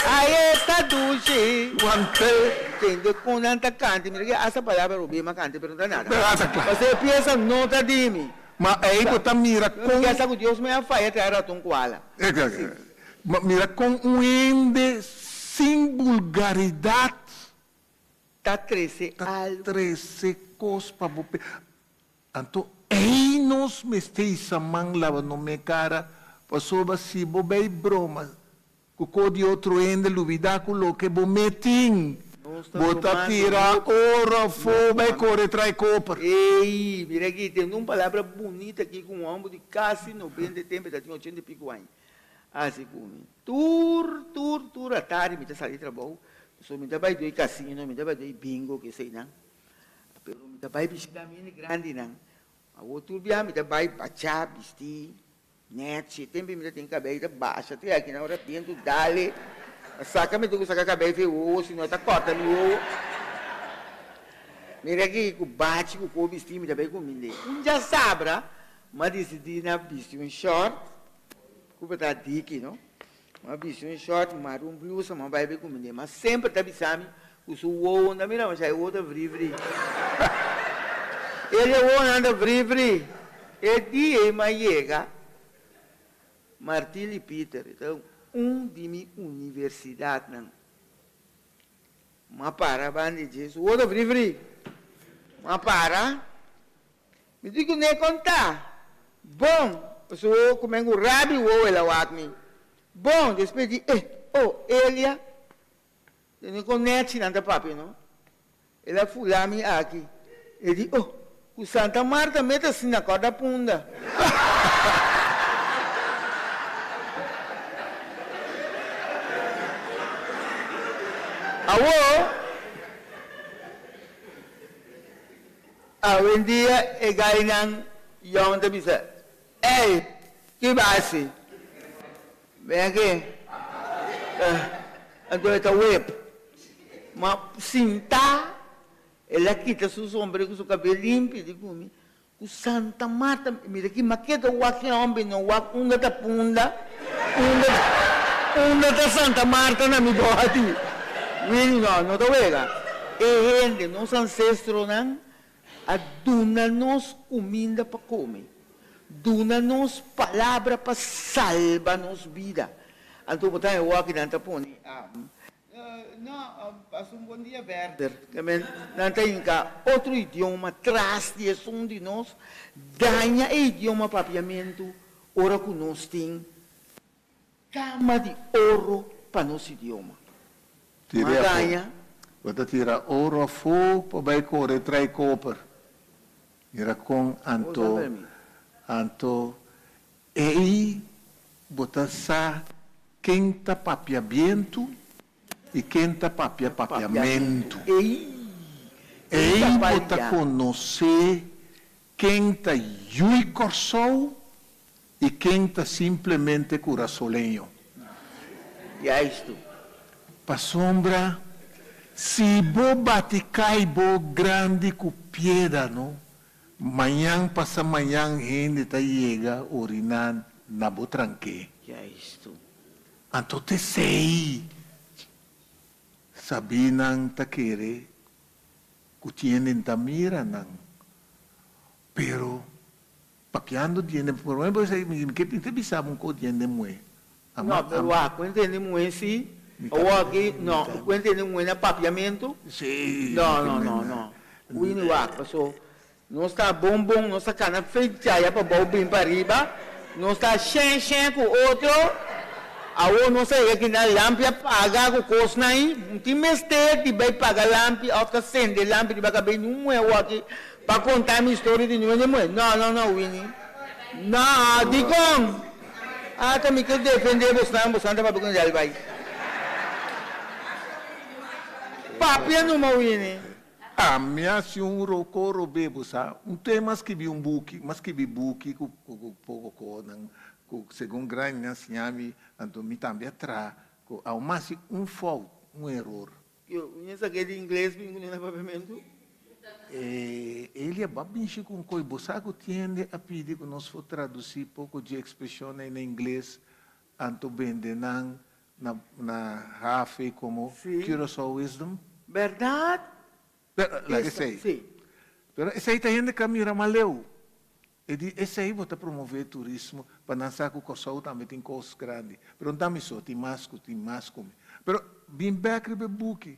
Ay esta dushi. Wante. Tende con nan ta cante. Mira que hasta palabra robe ma cante pero no ta nada. Pero hasta claro. Pasé pieza no ta dimi. Ma ei bo ta mira kon. Ke sa ku Dios me a faya trae raton kuala. Ma mira kon un hende sin bulgaridat. Ta trese algu. Ta trese kos pa bo pe. Anto ei nos mester hisa man laba no me kara, pasobra si bo bay broma Ku ko di otro hende lubidá ku loke bo metin, bo ta tira oro afó bai kore trae koper. Ey, mira aki, tende un palabra bunita aki ku un homber di kasi noventa e tempo, e ta tin ochenta i pico aña, hasi ku mi. Tur, tur, tur atardi mi ta sali trabou, so mi ta bai doi casino, mi ta bai doi bingo, keseinan, pero mi ta bai bishita mi hende grandinan. Awor tur bia mi ta bai bachá, bisti. Nèchi, tempu mi ta tin kabei ta basha te aki na ora bientu dale a saka mi tin ku saka kabei for e wowo sino e ta kòrta mi wowo. Mira aki ku bachi ku ko bisti mi ta bai kumind'é. Un djasabra mi a disidí na bisti un shòrt ku por ta diki no. Mi a bisti un shòrt, mi mara un blusa mi a bai bai kumind'é. Ma semper ta bisa mi ku su wowo no ta mira masha e wowo ta vri vri. El e wowonan ta vri vri. E dia ei m'a yega Martili Pieter, e ta un di mi universidatnan. M'a para banda di dje, su wowo ta vri vri. M'a para, mi di kuné kon ta? Bon, su wowo ku men ku rabi wowo el a wak mi. Bon, despues di eh, oh, Elia, tene kon nèchi nan ta papia no. El a fula mi aki. E di, Oh, ku Santa Marta mete asina kòrda punda. Awor, awendia e gainan yòn ta bisa, Ey, ki basi? Ben aki. Anto e ta wep. Ma sintá, el a kita su sombré ku su kabel limpi, di ku mi, ku Santa Marta, mira ki maketa wak e hòmber no wak unda ta punda, unda unda ta Santa Marta na mi bòdi. Wini no, no ta wega. E hende, nos ansestronan, a duna nos kuminda pa kome, duna nos palabra pa salba nos bida. Anto bo ta e wòki nan ta pone. No, pasa un bon dia verder. Ke men nan ta hinka otro idioma tras di esun di nos, daña e idioma papiamentu ora ku nos tin kama di oro pa nos idioma. Tira Ma afó. daña. Bo ta tira oro afó pa bai kore trai koper. Mira kon anto anto ei bo ta sa ken ta papia bientu i ken ta papia papiamentu. Ei bo ta konosé ken ta yui Kòrsou i ken ta simplemente kurasoleño. Pasobra si bo bati kai bo grandi ku pieda no, mañan pasa mañan hende ta yega oriná na bo tranké. Anto t'esei sabínan ta kere ku tienden ta mira nan. Pero papiando di hende, por ejemplo, mi ke mi ta bisa bo un kos di hende muhé. No, pero wak, ku hende muhé si, awor aki, no, ku hende muhé na papiamentu, no, no, no, no, wini wak, paso nos ta bon bon, nos ta kana fei chaya pa bou bin pa riba, nos ta shen shen ku otro, awor nos a yega aki na lampi a paga ku kosnan ei, no tin mester di bai paga lampi òf ta sende lampi riba kabes di un muhé awor aki pa konta mi storia di un hende muhé, no, no, no, wini, no, dikon? Ata mi ke defende bosnan, bosnan ta papia ku Israel bai. Papia numa wini. Ami a hasi un roko robé bo sa. Un tema skibi un buki, m'a skibi buki ku ku poko konan ku segun grandi nan siña mi, anto mi tambe a traha ku aun m'a hasi un fout, un eror. Yo ña sa ke di ingles bin ku na papiamentu. E Elia ba binshi ku un koi bo sa ku tiende a pidi ku nos for tradusi poko dje ekspreshonnan na ingles anto bende nan na na hafe komo Curaçao Wisdom. Bèrdat? Pero laga esei. Pero esei ta hende ka mira maleu. E di esei bo ta promove turismo pa nan sa ku Kòrsou tambe tin kos grandi. Pero no ta mi so, tin mas ku tin mas ku mi. Pero bin bèk riba e buki,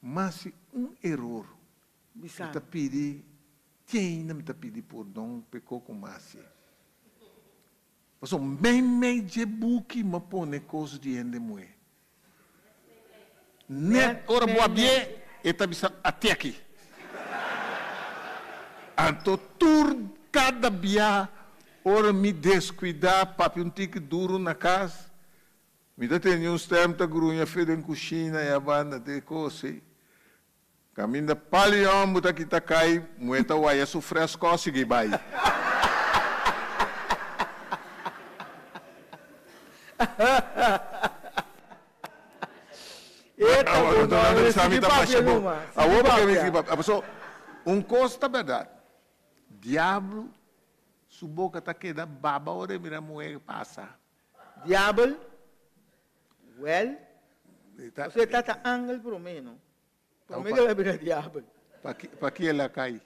mas si un eror mi ta pidi, te ainda mi ta pidi pordon p'e ko ku masi. Pasobra meimei dje buki mi a pone kos di hende muhé. Net ora bo a bié, e ta bisa, Ate aki. Anto tur kada bia ora mi deskuidá papia un tiki duru na kas, mi ta tende un stèm ta gruña fe den kushina i a banda te kos ei. Kaminda pali hòmber ta kita kai, muhé ta waya su frèskò sigui bai. Awor bo ke mi sigui papia. Paso, un kos ta bèrdat, diablo su boka ta keda baba ora e mira muhé pasa. Diabel? Wèl, pasobra e tata angel promé, no? Promé ku el a bira diabel. Pa ki el a kai?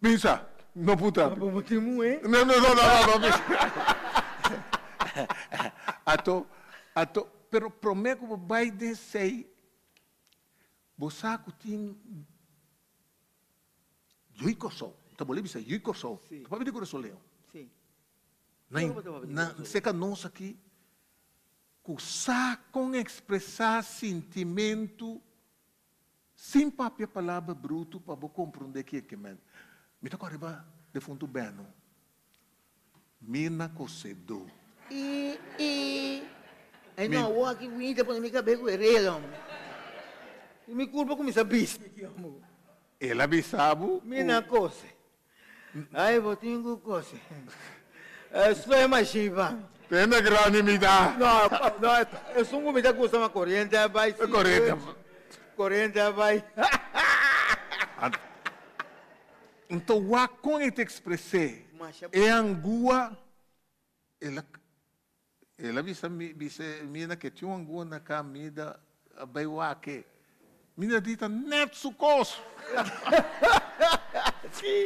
Bisa, no puta. Pa bo tin muhé. No, no, no, no, no, bisa. Ato, ato, pero promé ku bo bai den esei, bo sa ku tin Yui Kòrsou. Ta bolbe bisa Yui Kòrsou. Ta papia di Kurasoleño. Na, na, serka nos aki. Ku sa kon ekspresá sintimentu sin papia palabra brutu pa bo komprondé ke ke men. Mi ta kòrda riba defuntu Benno. Mirna kosedó. I i Ai no awor aki Winnie ta pone mi kabes ku e rel hombre. I mi kurpa kuminsá bisti aki hombre. El a bisa bo ku. Mirna kose. Ai bo tin ku kose. Esun mashin pa mi. Tende grandi mi ta. No, no, esun ku mi ta gusta ma koriente a bai si. Koriente a Koriente a bai. Nto wak kon e ta ekspres'é e angua el a El a bisa mi, bisa Mina ke tin un angua na ka mida a bai wak e. Mina di ta net su kos.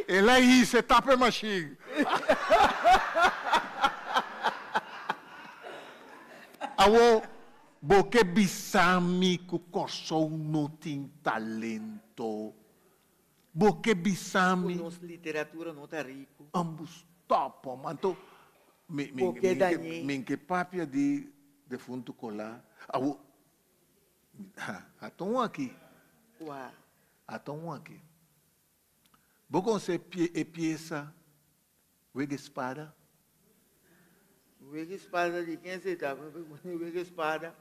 El a hisa e tapa e mashin. Awo, Bo ke bisa mi ku Kòrsou no tin talento? Bo ke bisa Ku mi. nos literatura no ta riku? Ambos stop om. Anto mi mi Bo ke mi ke dañ'é? mi ke papia di defuntu Colá. Awo ha ata un aki. Kua? Ata un aki. Bo konosé e piesa Wega Espada? Wega Espada di ken se ta? Wega Espada.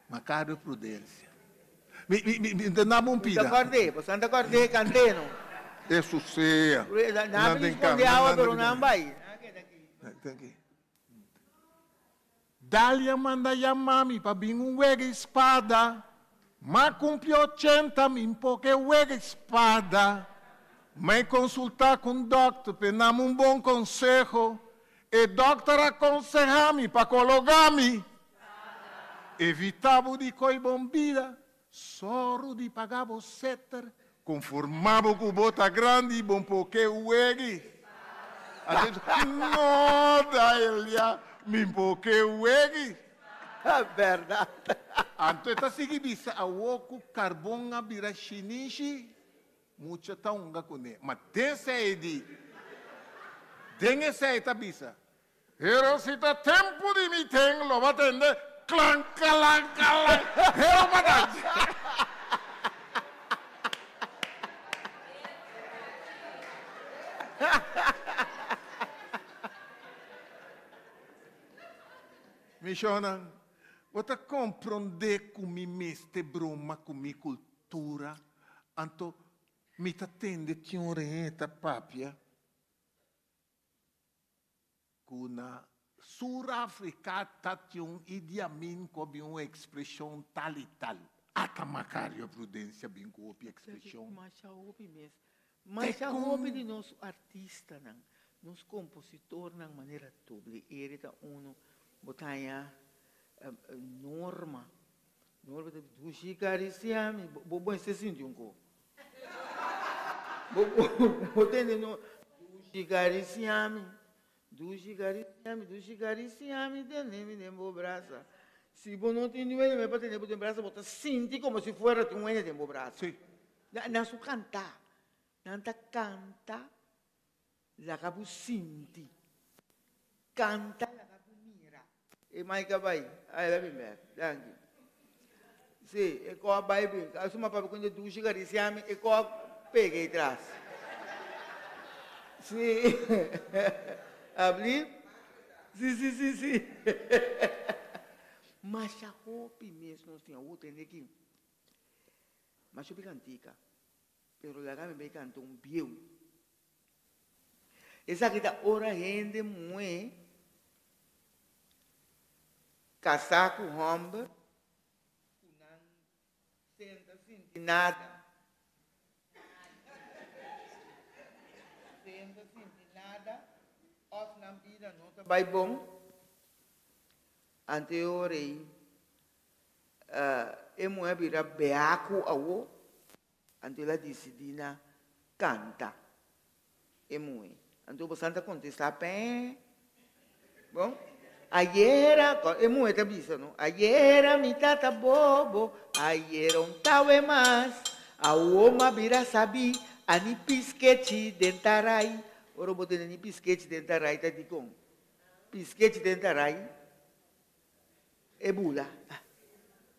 Macario Prudencia. Mi, mi, mi, mi ta naba un Mi ta pida. kòrd'é, bo san ta kòrd'é kant'é no. Eso sea. Nan a Nan bin den skonde kam, awa nan pero den nan kam. bai. Nan a keda aki. Nan aki. Dalia manda yama mi pa bin un wega espada. M'a cumpli 80, mi n'poke wega espada. M'e consulta cu un dokter p'e nami un bon conseho. E dokter a conseha mi pa cologa mi. Evita bo di coy bon bida, soru di paga bo seter, conforma bo cu bo ta grandi, bo n'poke wegi. No, Dalia, mi n'poke wegi. Berdad. Anto e ta sigui bisa awo cu carbon a bira shinishi, mucha ta hunga cune. Ma den esey di, den esey ta bisa, Pero si ta tempu di mi ten lo bo tende klan kalan kalan hero padanchi. Mishonnan, bo ta komprondé ku mi mester broma ku mi kultura, anto mi ta tende tin un rehé ta papia. Ku na Sur Afrika ta tin un Idi Amin ku a bin un ekspreshon tal i tal. Ata Macario Prudencia bin ku hopi ekspreshon. Masha hopi mes. Te Masha hopi kon. di nos artistanan, nos kompositornan manera Doble Ere ta uno, bo ta haña Norma. Norma ta dushi karisia mi. Bo bo mester sinti un ko. Bo bo tende no dushi karisia mi dushi karisia mi dushi karisia mi tene mi den bo brasa si bo no tin dueño me pa tene bo den brasa bo ta sinti komo si fuera tin un hende den bo brasa Sí. Nan su kanta nan ta kanta laga bo sinti kanta laga bo mira. E mai ka bai, a el a bin bek. Danki. Si, e ko a bai bin. A suma papia ku dushi karisia mi, e ko a pega ei tras. Si. Abli? Si, si, si, si. Masha hopi mes nos tin awor tende aki. Masha hopi kantika. Pero laga mi bai kanta un bieu. Esaki ta ora hende muhé kasá ku hòmber ku nan senta sinti nada, senta sinti nada òf nan bida no ta bai bon, anto e ora ei e muhé a bira beaku awo. Anto el a disidí na kanta e muhé. Anto bosan ta kontestá, Pè. Bon, ayera, e muhé ta bisa no, ayera mi tata bobo, ayera un tawe mas, awo m'a bira sabí, a ni piskechi den tarai. Ora bo tende ni piskechi den tarai ta dikon? Piskechi den tarai? E bula.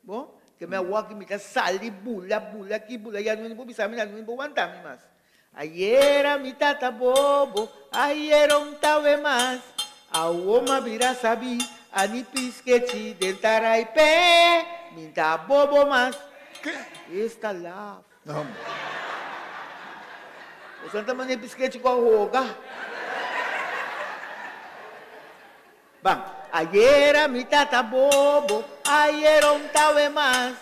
Bo, ke mi a wak mi ta sali bula, bula aki, bula ya, no por bisa mi nada, no por wanta mi mas. Ayera mi tata bobo, ayera un tawe mas, awo m'a bira sabí, a ni piskechi den tarai p'e, mi ta bobo mas. Ke? Esta laf. No. Boso ta manda e piskechi ku a hoga. Ban. Ayera mi tata bobo, ayera un tawe mas.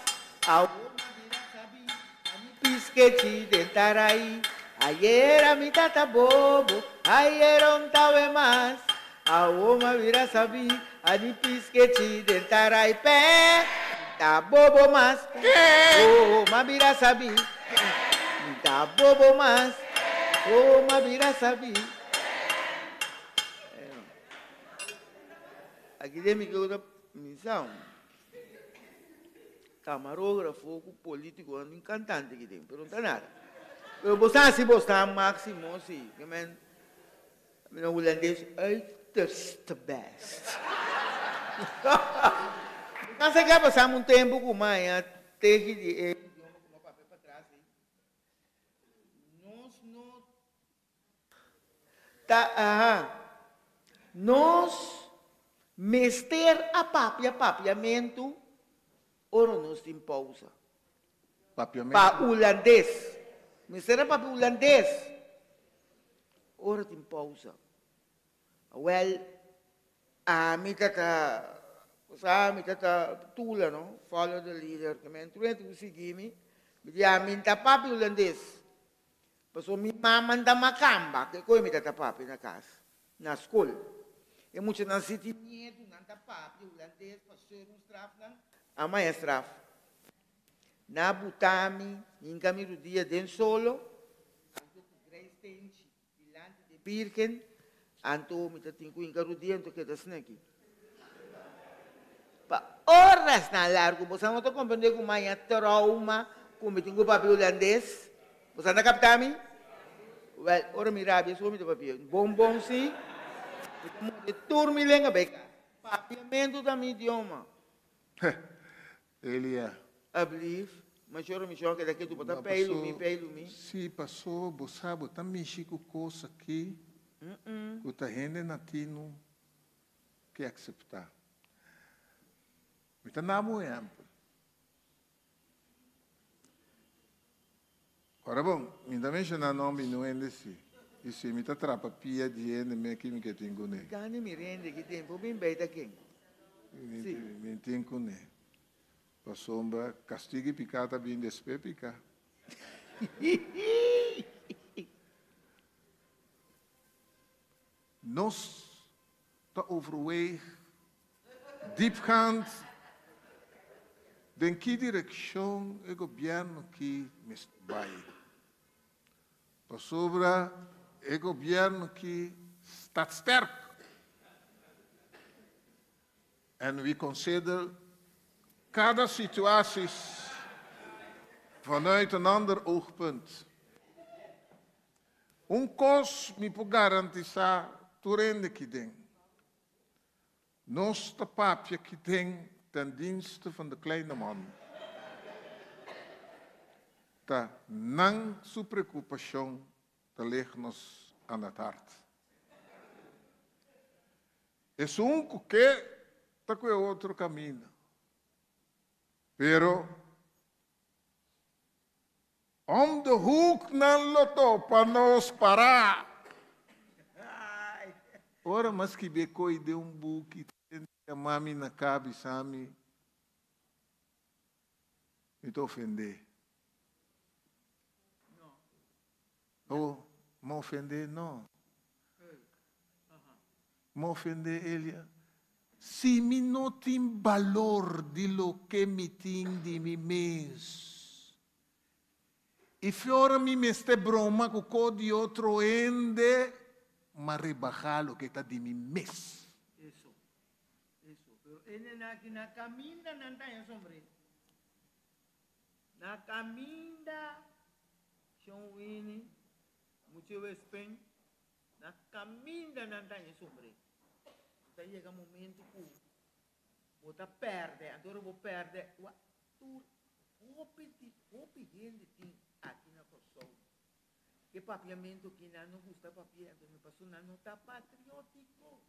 Awor mi bira sabí, a mi piskechi den tarai. Ayera mi tata bobo, ayera un tawe mas. Awor mi bira sabí, a mi piskechi den tarai. Pè, mi ta bobo mas. Oh, mi bira sabí, mi ta bobo mas. Oh, mi bira sabí. Aki den mi ke ta. Mi sa un camarógrafo cu político un cantante ki den, pero no ta nada. Pero bo sa si bo sta máximo si, ke men mi na hulandes uiterst best. Mi cansa ke a pasá un tempo cu maya tehi di e idioma cu mi a papia patras ei. Nos no Ta aha. Nos mester a papia papiamentu ora nos tin pousa. Papiamentu. Pa hulandes. Mester a papia hulandes ora tin pousa. Awel, ami ta ta, sa ami ta ta tula no, follow the leader. Ke men tur hende ku sigui mi, mi di ami ta papia hulandes. Pasobra mi mama ta makamba, ke koe mi ta ta papia na kas, na skol. E muchanan si tin miedu, nan ta papia hulandes pa ser un straf nan, a maya straf. Na buta mi, hinka mi rudia den solo, anto ku grei stenchi dilanti de Birgen, anto mi ta tin ku hinka rudia anto keda sneki. Pa orasnan largu boso no ta komprendé ku maya trauma ku mi tin ku papia hulandes? Boso ta kapta mi? Wèl, ora mi rabia so mi ta papia bon bon si, mi ta morde tur mi lenga bai kas. Papiamentu ta mi idioma. Elia. Alblief, Mashor mishon keda ketu bo ta peilu mi, peilu mi. Si, paso bo sa bo ta mishi ku kos aki ku ta hende natino ke akseptá. Mi ta na bo un ehèmpel. Ora bon, mi ta menshoná nòmber di un hende si, i si mi ta trapa pia di hende me ki mi ke tin kuné. Gani mi rende ki tempu bin bei ta ken. Si. Mi tin kuné. Pasobra kastigu i piká ta bin despues piká. Nos ta overweeg diepgaand den ki direccion e gobierno ki mester bay. Pasobra e gobierno ki staat sterk. En we consider cada situaties vanuit een ander oogpunt. Un kos mi por garantisá tur hende ki den. Nos ta papia ki den ten dienste van de kleine man. Ta nan su preokupashon ta lig nos aan het hart. Esun ku ke ta ku e otro kaminda. Pero Om de hoek nan lo topa nos pará. Ora m'a skib'é koi den un buki den dia mami na ka bisa mi, mi ta ofendé. Oh, m'a ofendé? No. M'a ofendé Elia? Si mi no tin balor di loke mi tin di mi mes, i fiora mi mester broma ku ko di otro hende, m'a rebahá loke ta di mi mes. Eso, eso. Pero e nena aki na kaminda nan ta haña sombré. Na kaminda Shon Winnie, mucha wespen. Na kaminda nan ta haña sombré. Ta yega momento ku bo ta pèrdè, anto ora bo pèrdè, wak tur hopi di hopi hende tin aki na Kòrsou. Ke papiamentu aki nan no gusta papia, anto mi pasobra nan no ta patriótiko.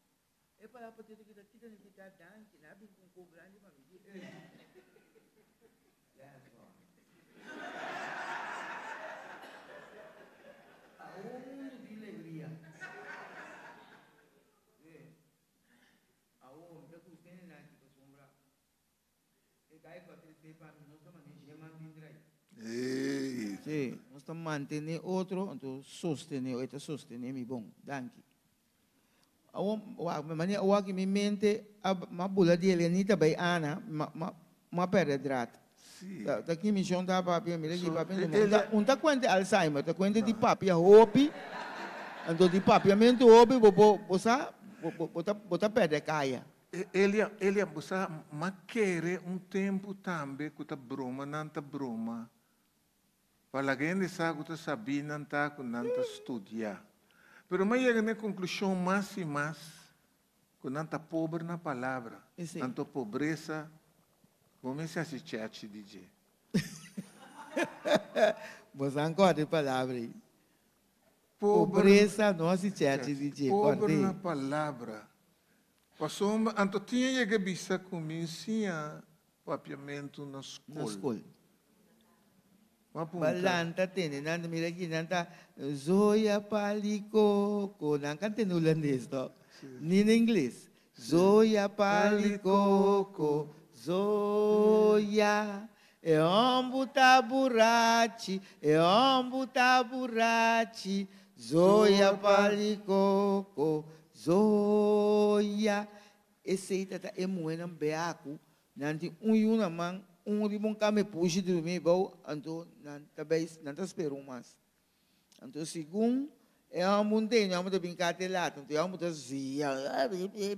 E palabra patriótiko ta kita nifiká danki, nan a bin ku un kos grandi pa mi di ey. That's all. Awor mundu tin legria. Awor mi ta gusta e nenaki pasobra e gai ku a trese pa mi nos ta mane jeman tin drai. Sí, nos ta mantene otro anto sostene e ta sostene mi bon. Danki. Awor wak mi manera awor aki mi mente a m'a bula di Elenita bai Ana ma ma m'a perde draad. Sí. Ta ta ki mision ta papia mira ki So, papia e no un ta ele un ta cuente Alzheimer ta cuente di papia hopi anto di papiamento hopi bo bo bo sa bo bo bo ta bo ta perde caya. Elia, Elia, bo sa, m'a kere un tempu tambe ku ta broma nan ta broma. Pa laga hende sa ku ta sabí nan ta ku nan ta studiá. Pero m'a yega na e konklushon mas i mas ku nan ta pober na palabra. Anto pobresa, bo mester hasi chèchi di dje. Bo sa ankòrda e palabra ei. Pobresa no hasi chèchi di dje, kòrd'é. Pober na palabra. Pasobra anto tin a yega bisa ku mi nsiña papiamentu na skol. Na skol. Ba lanta tende nan ta mira aki nan ta zoya pali koko nan ka tende hulandes to ni na ingles zoya pali koko zoya e hombu ta burachi e hombu ta burachi zoya pali koko zoya esei ta ta e muhenan beaku Nan tin un yu na man, un riba un kama e pushi drumi bou, anto nan ta bay, nan ta spera un mas. Anto segun e homber un tene, e homber ta bin kate e lata, anto e homber ta zia,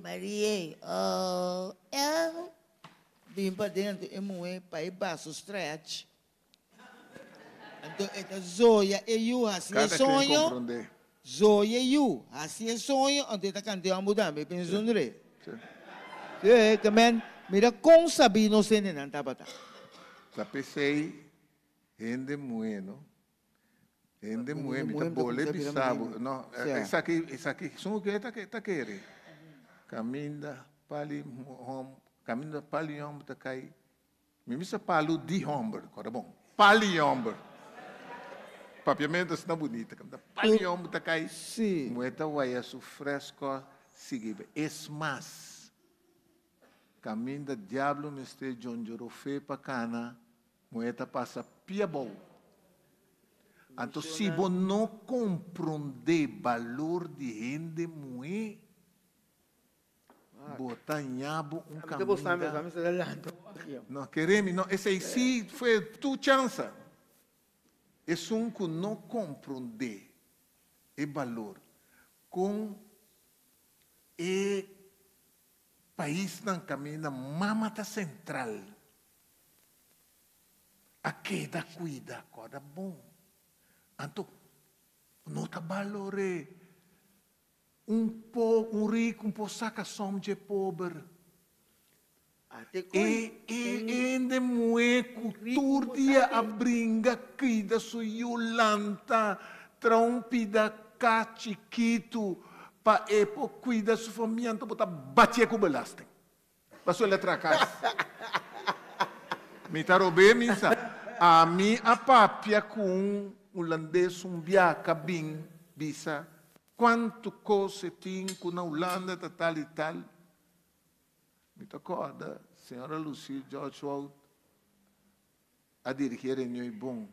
Marie, oh, oh, bin paden, anto e muhe pa e baso stretch, anto e ta zoya e yu hasi e Kada ken soño, komprondé. zoya e yu hasi e soño, anto e ta kanta e homber tambe, pensa zundre. Sí. Sí, ke men, mira kon sabí nos hendenan tabata. Ta p'esei hende muhé, no? Hende muhé, mi ta bole bisa bo, no, esaki, esaki, esun ku ta ta kere. Kaminda pali hom, kaminda pali hòmber ta kai Mi mester palu di homber, kòrda bon, pali homber. Papiamentu asina bunita, kaminda pali homber ta kai, muhé ta waya su frèskò sigui bai. Es mas, kaminda diablo mester djondjoró fe pa kana, muhé ta pasa pia bou. Anto si bo no komprondé balor di hende muhé, Bo ta ña bo un caminda. No kere mi no, esey si fue tu chansa. Esun cu no compronde e balor con e paisnan caminda mama ta central a keda cuida, corda bon. Anto no ta balore. Un po, un riku un por saka som dje pober. E e hende muhé ku tur dia a bringa kuida su yu lanta tra un pida ka chikitu pa e por kuida su famia anto bo ta batié ku belasting. Paso el a traha kas. Mi ta rob'é misa. Ami a papia ku un hulandes un bia ka bin bisa kuantu kos e tin ku na Hulanda ta tal i tal. Mi ta kòrda señora Lucille George Wout a dirigí e reunion i bon.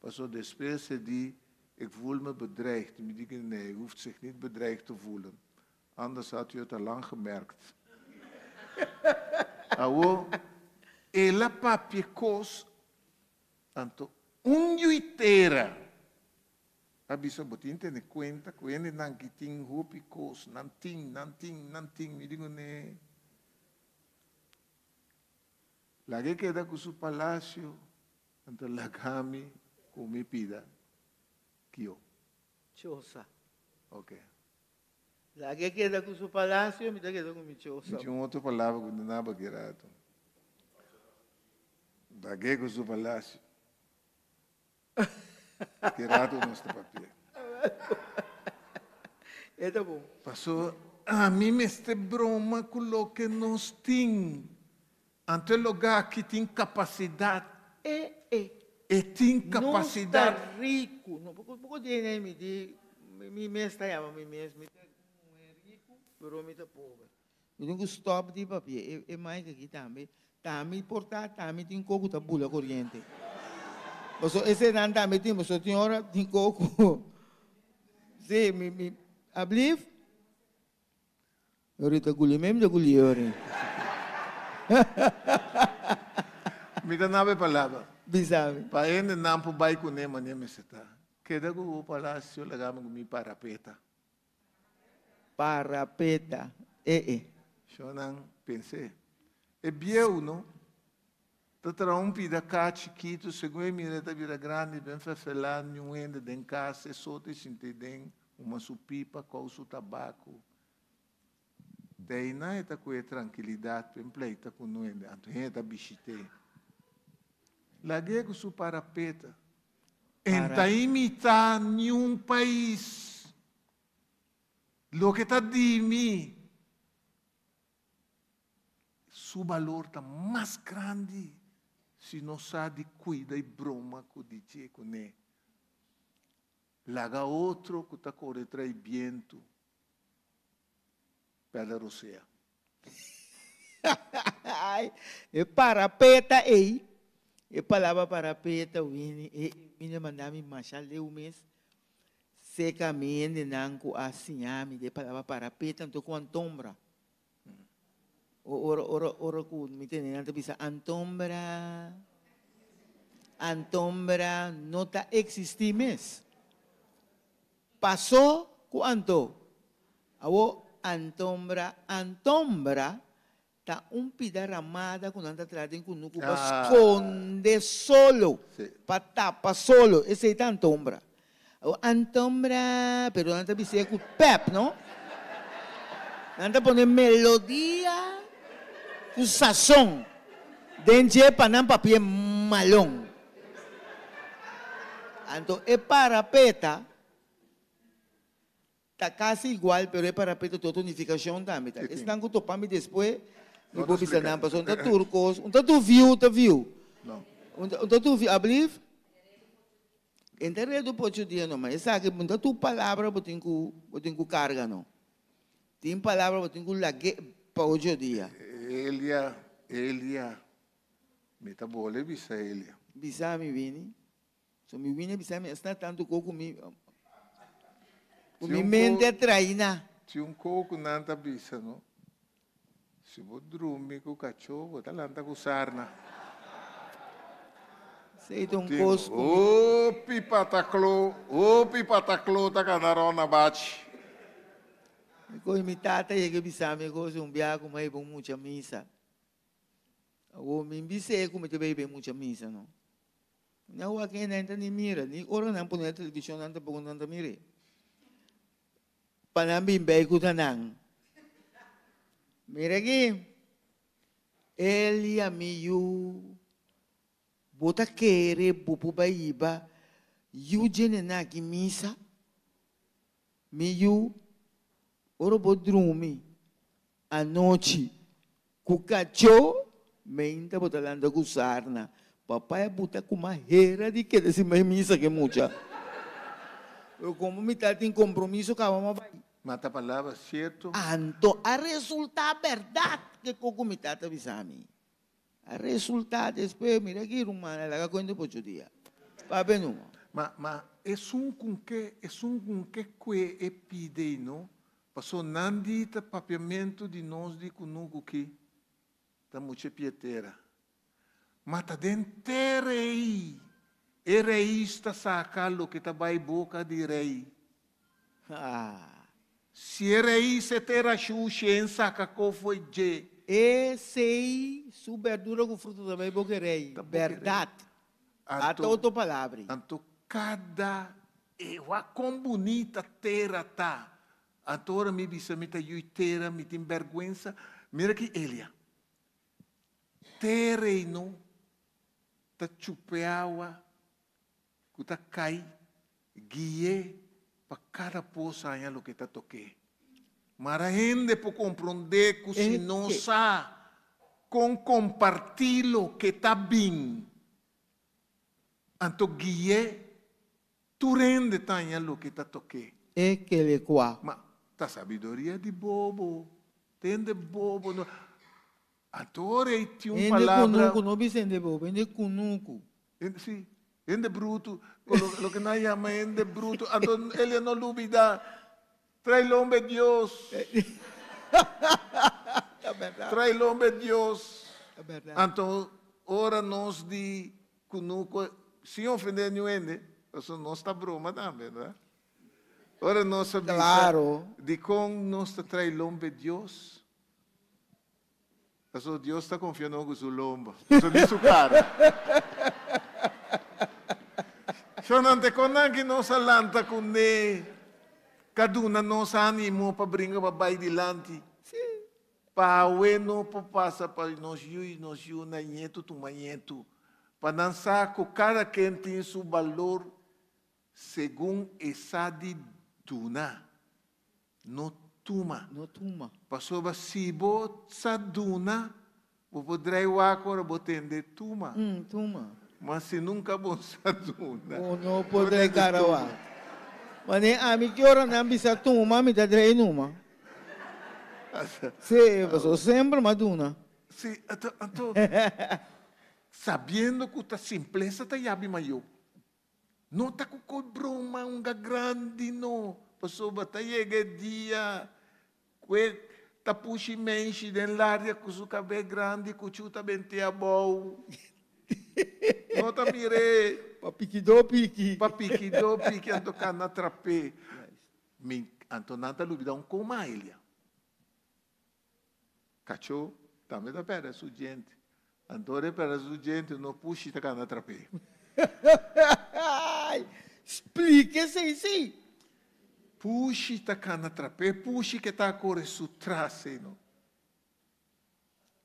Paso despues e di, Ik voel me bedreigd. Mi di, Nee, u hoeft zich niet bedreigd te voelen. Anders had u het al lang gemerkt. Awo, el a papia kos, anto un yuitera a bisa, bo tin tene kuenta ku hendenan ki tin hopi kos, nan tin, nan tin, nan tin. Mi di kuné, laga e keda ku su palasio, anto laga mi ku mi pida kio. Chosa. Oke. Laga e keda ku su palasio, mi ta keda ku mi chosa. Mi tin un otro palabra ku no naba ki rato. Lag'é ku su palasio. Ki rato nos ta papia. E ta bon. Paso ami mester broma ku loke nos tin. Anto e lugá aki tin kapasidat. E e. E tin kapasidat. Nos ta riku. No poko poko di hende mi di mi mes ta yama mi mes mi ta muher riku pero mi ta pober. Mi tin ku stop di papia e e mic aki tambe. Tambe por ta tambe tin koko ta bula koriente. Pasobra esenan tambe tin pasobra tin ora tin koko. Si mi mi ablief. Ahorita guli mem ta guli ori. Mi ta naba e palabra. Bisa mi. Pa hende nan por bai kuné manera mester ta. Keda ku bo palacio laga mi ku mi parapeta. Parapeta, e e. Shonnan. Pens'é. E bieu, no? Ta traha un pida ka chikitu, segun e mira e ta bira grandi, ben fefelá, niun hende den kas, e so ta sinti den, huma su pipa, kou su tabaku. Deinan e ta ku e trankilidat pa e pleita ku nuende, anto hende ta bishit'é. Lag'é ku su parapeta. En ta imitá niun pais. Loke ta di mi. Su balor ta mas grandi si nos sa di cuida y broma cu di dje cune. Laga otro cu ta core trai bientu perde rosea. E parapeta ey, e palabra parapeta wini, e wini a manda mi masha leu mes. Seca mi hendenan cu a siña mi de palabra parapeta anto cu antombra. Ora ora ora cu mi tende nan ta bisa antombra, antombra no ta existi mes. Paso cu anto. Awo antombra, antombra Ta un pida ramada ku nan ta traha den kunuku pa skonde solo, pa tapa solo. Esei ta antombra. Awor antombra, pero nan ta bis'é ku pèp, no? Nan ta pone melodia ku sason den dje pa nan papia malon. Anto e parapeta. Ta casi igual pero e parapeto ta otro nificacion tambe ta. Esnan cu topa mi despues mi por bisa nan pasobra un ta tur cos, un ta tur view ta view. Un ta tur view, alblief? En ta redu por ocho dia no, ma esaki un ta tur palabra bo tin cu bo tin cu carga no. Tin palabra bo tin cu lag'e pa ocho dia. Elia, Elia, mi ta bole bisa Elia. Bisa mi bini. So mi wini a bisa mi esna tantu ko ku mi ku mi mente a traina. Si un ko ku nan ta bisa no, si bo drumi ku kachó bo ta lanta ku sarna. Esei ta un kos ku mi. Hopi pataklo, hopi pataklo ta kana rònt na bachi. Mi kohe mi tata yega bisa mi e kos un biaha ku mi a hiba un mucha misa. Awor mi bis'é ku mi ta bai bai mucha misa no. Mi a wak e nan ta ni mira, ni ora nan pone na televishon nan tampoko nan ta mir'é. Pa nan bin bai ku ta nan. Mira aki, Elia mi yu, bo ta kere bo por bai hiba yu dje nena aki misa? Mi yu, ora bo drumi Anochi, ku kachó, meinta bo ta lanta ku sarna. Papai a buta ku mahera di keda sin bai misa ku e mucha. Pero komo mi ta tin kompromiso kaba mi a bai. Ma ta palabra sierto. Anto a resultá bèrdat kiko ku mi tata bisa mi. A resultá despues, mira aki ruman a laga kuenta por ocho dia. Papia numa. Ma, ma esun kun ke, esun kun ke kue e pide no, paso nan di ta papiamentu di nos di kunuku ki ta mucha pietera. Ma ta den te rei, e reis ta saka loke ta bai boka di rei. Ah. Si e reis e tera shushi en saka kofo e dje. E sei su berdura ku fruta ta bai boka e rei. Ta boka e rei. Bèrdat. Ata Anto, otro palabra. anto kada e wak kon bunita tera ta. Anto ora mi bisa mi ta yui tera mi tin bèrgwensa. Mira ki Elia. Te reino ta chupe awa ku ta kai gui'é pa kada pos haña loke ta tok'é. Mara hende por komprondé ku si no sa kon kompartí loke ta bin, anto gui'é tur hende ta haña loke ta tok'é. E kere kua. Ma ta sabiduria di bobo, tende bobo no. Anto ora ei tin un Hende palabra. kunuku, no bisa hende bobo, hende kunuku. Hende, sí, hende brutu, lo, loke nan yama hende brutu. Anto Elia no lubida, Trae lombe Dios. Ta berdad. Trae lombe Dios. Ta berdad. Anto ora nos di kunuku, sin ofende niun hende, pasobra nos ta broma tambe, no? Ora nos a bisa Claro. dikon nos ta trae lombe Dios. Paso Dios ta konfia nos ku su lomba, paso di su kara. Shonnan te kon nan ki nos a lanta kuné, ka duna nos ánimo pa bringa pa bai dilanti. Pa awe no por pasa pa nos yu i nos yunan ñetu tuma ñetu, pa nan sa ku kada ken tin su balor segun e sa di duna. No tuma. No tuma. Pasobra si bo sa duna, bo por drai wak ora bo tende tuma. Tuma. Ma si nunka bo sa duna. Bo no por drai kara wak. Mane ami ki ora nan bisa tuma, mi ta drai numa. Si, pasobra semper mi a duna. Si, anto, anto, sabiendo ku ta simplesa ta yabi mayo. No ta ku koi broma unga grandi no, pasobra ta yega e dia ku e ta pushi menshi den laria ku su kabé grandi ku chuta bent'é abou. No ta mir'é. Pa pikidó piki. Pa pikidó piki anto kana trap'é. Mi anto nan ta lubidá un koma Elia. Kachó tambe ta pèrdè su djente. Anto ora e pèrdè su djente no pushi ta kanda trap'é. Splika esei sí. Pushi ta kanda trap'é, pushi ke ta kore su tras ei no.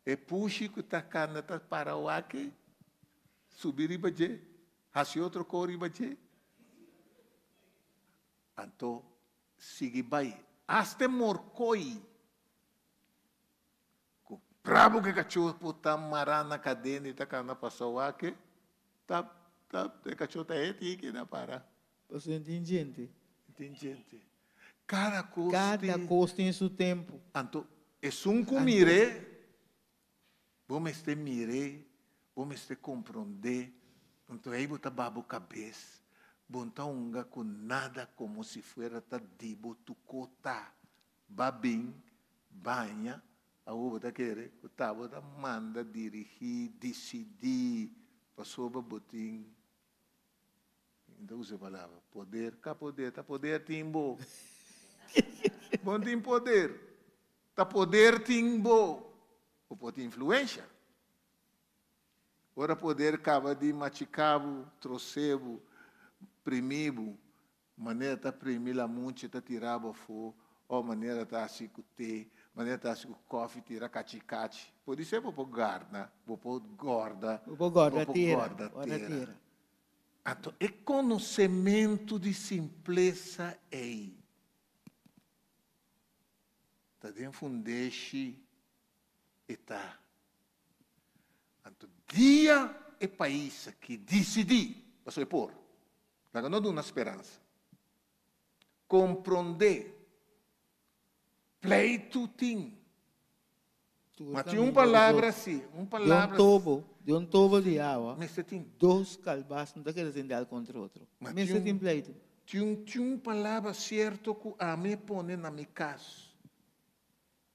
E pushi ku ta kanda ta para wak ei, subi riba dje, hasi otro kos riba dje. Anto sigui bai hasta e morkoi ku brabo ku e kachó por ta mará na kadena i ta kanda pasa wak e tap tap e kachó ta heti i keda para. Pasobra e tin djente. E tin djente. Kada kos tin. Kada kos tin su tempu. Anto esun ku mir'é, bo mester mir'é, bo mester komprondé, anto ei bo ta baha bo kabes, bo no ta hunga ku nada komo si fuera ta di bo tukota. Ba bin, baña, awor bo ta kere ku ta bo ta manda, dirigí, disidí, pasobra bo tin, mi ta usa e palabra, poder, ka poder, ta poder tin bo. Bo no tin poder, ta poder tin bo, bo por tin influensha. Ora poder kaba di machiká bo, trosé bo, primí bo, Manera ta primi lamunchi ta tira bo afó o manera ta hasi ku te, manera ta hasi ku kòfi tira kachi kachi. Podisé bo por garna, bo por gòrda, Bo por gòrda bo por tera, gòrda gòrda tera. tera. Anto e konosementu di simplesa ei ta den fundeshi e ta. Anto dia e pais aki disidí, pasobra e por, Laga no duna speransa. Komprondé. Pleitu tin. Ma tin un palabra si, un palabra. Di un tobo, di un tobo di awa. Mester tin. Dos kalbas no ta keda sendal kontra otro. Mester tin pleitu. Tin un, tin un palabra sierto ku ami a pone na mi kas.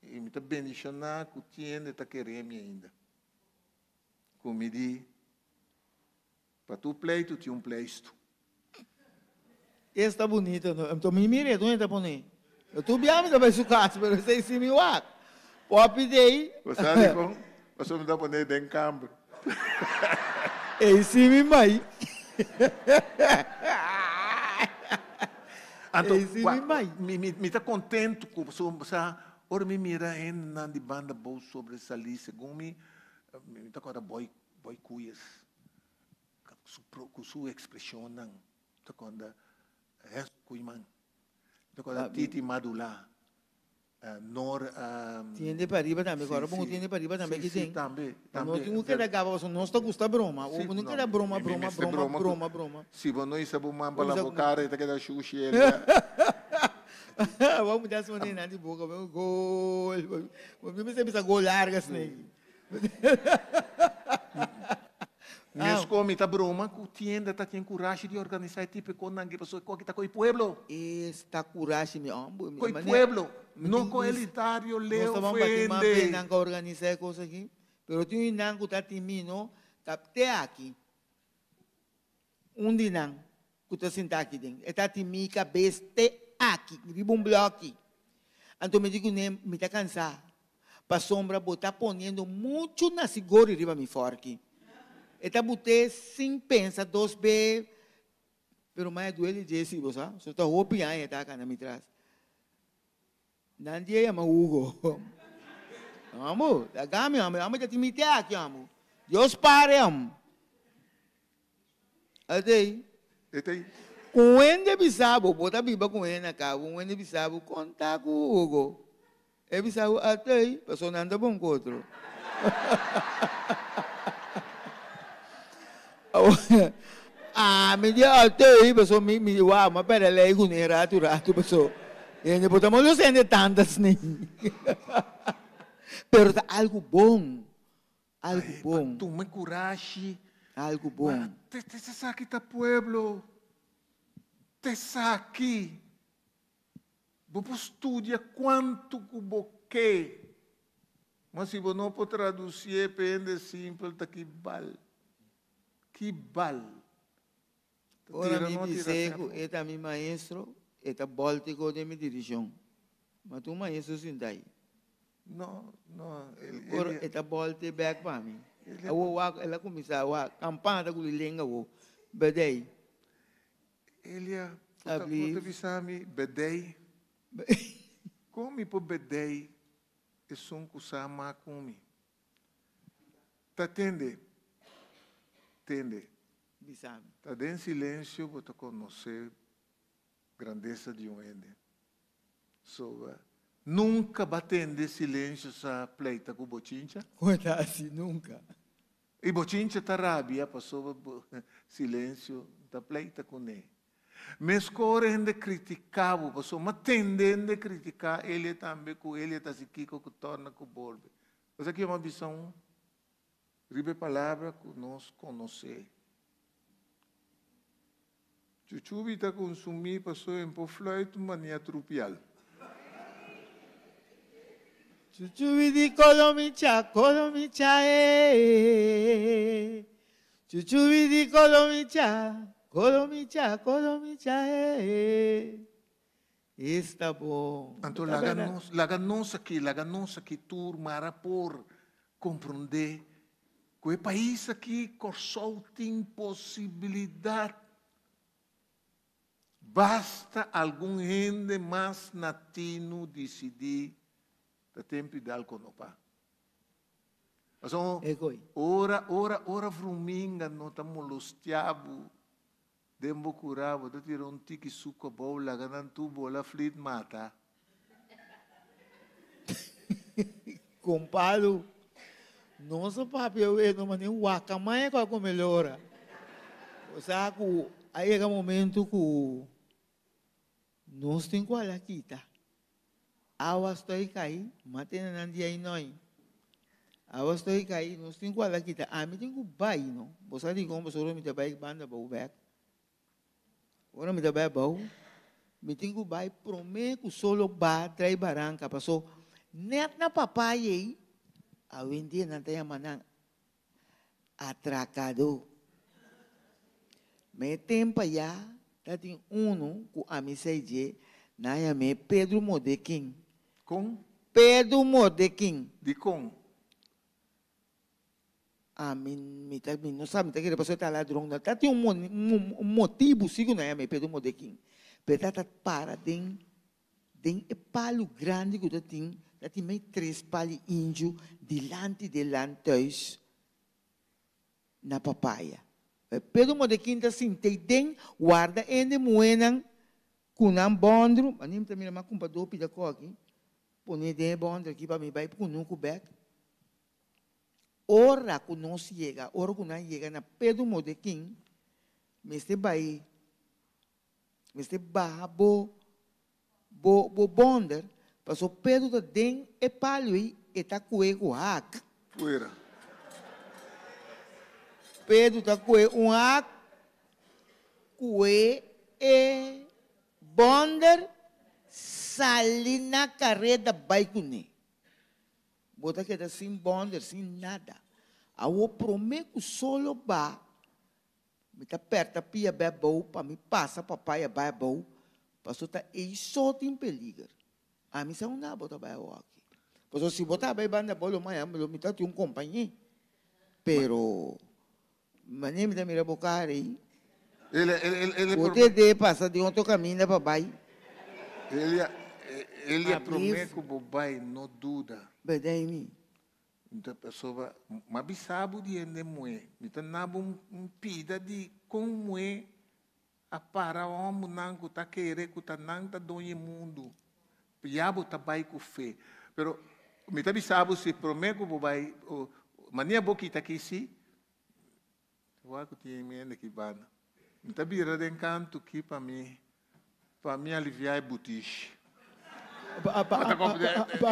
I mi ta bendishoná ku tiende ta kere mi ainda. Ku mi di. Pa tur pleitu tin un pleistu. Esta bunito no. Enton mi mira e donde ta pone. Yo tur bia mi ta bai su cas pero esey si mi wak. Poppy dey. Bo sa dikon? Pasobra mi ta pone den kamber. Ey si mi mai. Anto Ey si mi wak mai. mi mi mi ta kontentu ku pasobra sa ora mi mira hendenan di banda bou sobresalí segun mi mi ta kòrda boy boy kuyes. Ku su ekspreshonnan ta konta Renzo Koeiman, ta konta Titi Madula, Nor. Tiende pariba tambe, kòrda bon ku tiende pariba tambe ki Si, tin. tambe, No tambe. tin ku keda gaba pasobra nos ta gusta broma. Si, Bo no no, keda broma, mi broma, mester broma, broma ku broma, broma. Si bo no hisa bo man Bo pa bisa laba bo ku kara e ta keda shushi el ya. Bo mucha a sone nan di boka, bo gol. Bo mester bisa gol larga asina. Mesco mi ta broma cu tienda ta tin curashi di organisa e tipo e conan aki pasobra e coki ta coi pueblo. Esta curashi mi homber. Coi pueblo, no co elitario leo fuende. Nos ta ban bati man nan ca organisa e cos aki, pero tin un nan cu ta tin mi no, ta te aki. Un di nan cu ta sinta aki den, e ta tin mi cabes te aki, riba un bloki. Anto mi di cu ne, mi ta cansa. Pasobra bo ta poniendo muchu nasigori riba mi fòrki. E ta but'é sin pensa dos be, pero mai duele dje si, bo sa. So ta hopi aña e ta kana mi tras. Nan dia yama Hugo. Amo, laga mi amo, amo ta tin mi te aki amo. Dios pare amo. Atei. Etei. Ku hende bisa bo, bo ta biba ku hende na kabo, un hende bisa bo, konta ku Hugo. E bisa bo, atei, pasobra nan ta bon ku otro. Ami di atei, pasobra mi, mi, wou, mi a pèrdè lei kuné ratu ratu, pasobra hende por ta mos hende tantas ni. Pero ta algu bon. Algu bon. Pa tuma e kurashi. Algu bon. Ma te te esaki ta pueblo. Te esaki. Bo por studia kuantu ku bo ke. Ma si bo no por tradusié pa hende simpel ta ki bal. Ki bal. Ta Ora tira mi no tira bis'é ku sepo. e ta mi maestro, e ta bòlti ko den mi dirishon. Ma tur maestro sinta ei. No, no, el, Ora el, e ta bòlti bèk pa mi. el, Awor wak, el a kuminsá wak, kampana ta guli lenga awor. Bedei. Elia, bo ta, bo ta Alsjeblieft. bisa mi bedei? Kon mi por bedei esun ku sa ama ku mi? Ta tende, tende. Bisa mi. Ta den silensio bo ta konosé grandesa di un hende. So, nunka bo a tende silensio sa pleita ku bochincha? Kon ta hasi? Nunka. I bochincha ta rabia pasobra bo silensio ta pleita kuné. Meskor hende kritiká bo pasobra mi a tende hende kritiká Elia tambe ku Elia ta hasi kiko ku torna ku bolbe. Esaki mi a bisa un riba e palabra ku nos konosé. Chuchubi ta kunsumí paso en por fluit mania trupial. Chuchubi di kolomicha, kolomicha eh. Chuchubi di kolomicha, kolomicha, kolomicha eh. Esta bon. Anto laga nos, laga nos aki, laga nos aki tur mara por komprondé ku e pais aki, Kòrsou, tin posibilidat. Basta algun hende mas na tinu disidí ta tempu i dal konopá. Pasobra ora, ora, ora vruminga no ta molostiá bo Den bo kura bo ta tira un tiki suku abou laga nan tur bola flit mata. Kompadu, nos a papia awe no mane wakamaya ku a kome lora. Bo sa ku a yega momento ku nos tin ku ala kita. Awa stoi kai, ma tene nan dia i noi. Awa stoi kai, nos tin ku ala kita. Ami tin ku bai no. Bo sa dikon pasobra mi ta bai banda abou bek. Ora mi ta bai abou, mi tin ku bai prome ku solo ba trai baranka paso net na papaya ei, awendia nan ta yama nan Atrakadó. Ma e tempu ayá ta tin unu ku ami sai dje, nan yam'é Pedro Mordekin. Kon? Pedro Mordekin. Dikon? Ami, mi ta, mi no sa, mi ta kere pasobra e ta ladron. No ta tin un un motibu si ku nan yam'é Pedro Mordekin. Pero e tabata para den Den e palu grandi ku ta tin, ta tin mei tres pali inju dilanti di e lanthuis na papaya. Pedro Modekin ta sint'ei den warda hende muhénan ku nan bòndru, a mi ta mira m'a kumpra dos pida kòki, pone den e bòndru aki pa mi bai kunuku bèk. Ora ku nos yega, ora ku nan yega na Pedro Modekin, mester bai Mester baha bo bo bo bonder, paso Pedro ta den e palio ei, e ta kue ku hak. Fuera. Pedro ta kue un hak, kue e bonder, sali na kareda bai kuné. Bo ta keda sin bonder, sin nada. Awor promé ku solo ba Mi ta perta pia bai abou pa mi pasa papaya bai abou, paso ta ei so tin peliger. Ami sa unda bo ta bai awoki. Pasobra si bo ta bai banda bo lo maya lo mi ta tin un kompañé. Pero manera mi ta mira bo kara ei, bo te pasa den otro kaminda pa bai. Elia, Elia promé ku bo bai no duda. Berdad mi. Mi ta pasobra m'a bisa bo di hende muhé, mi ta na bo un pida di kon muhé a para hòmbernan ku ta kere ku ta nan ta doña e mundu. Ya bo ta bai ku fe. Pero mi ta bisa bo si promé ku bo bai, mania bo kita aki si, wak ku tin mi hende aki banda. Mi ta bira den kantu ki pa mi pa mi aliviá e butishi. Pa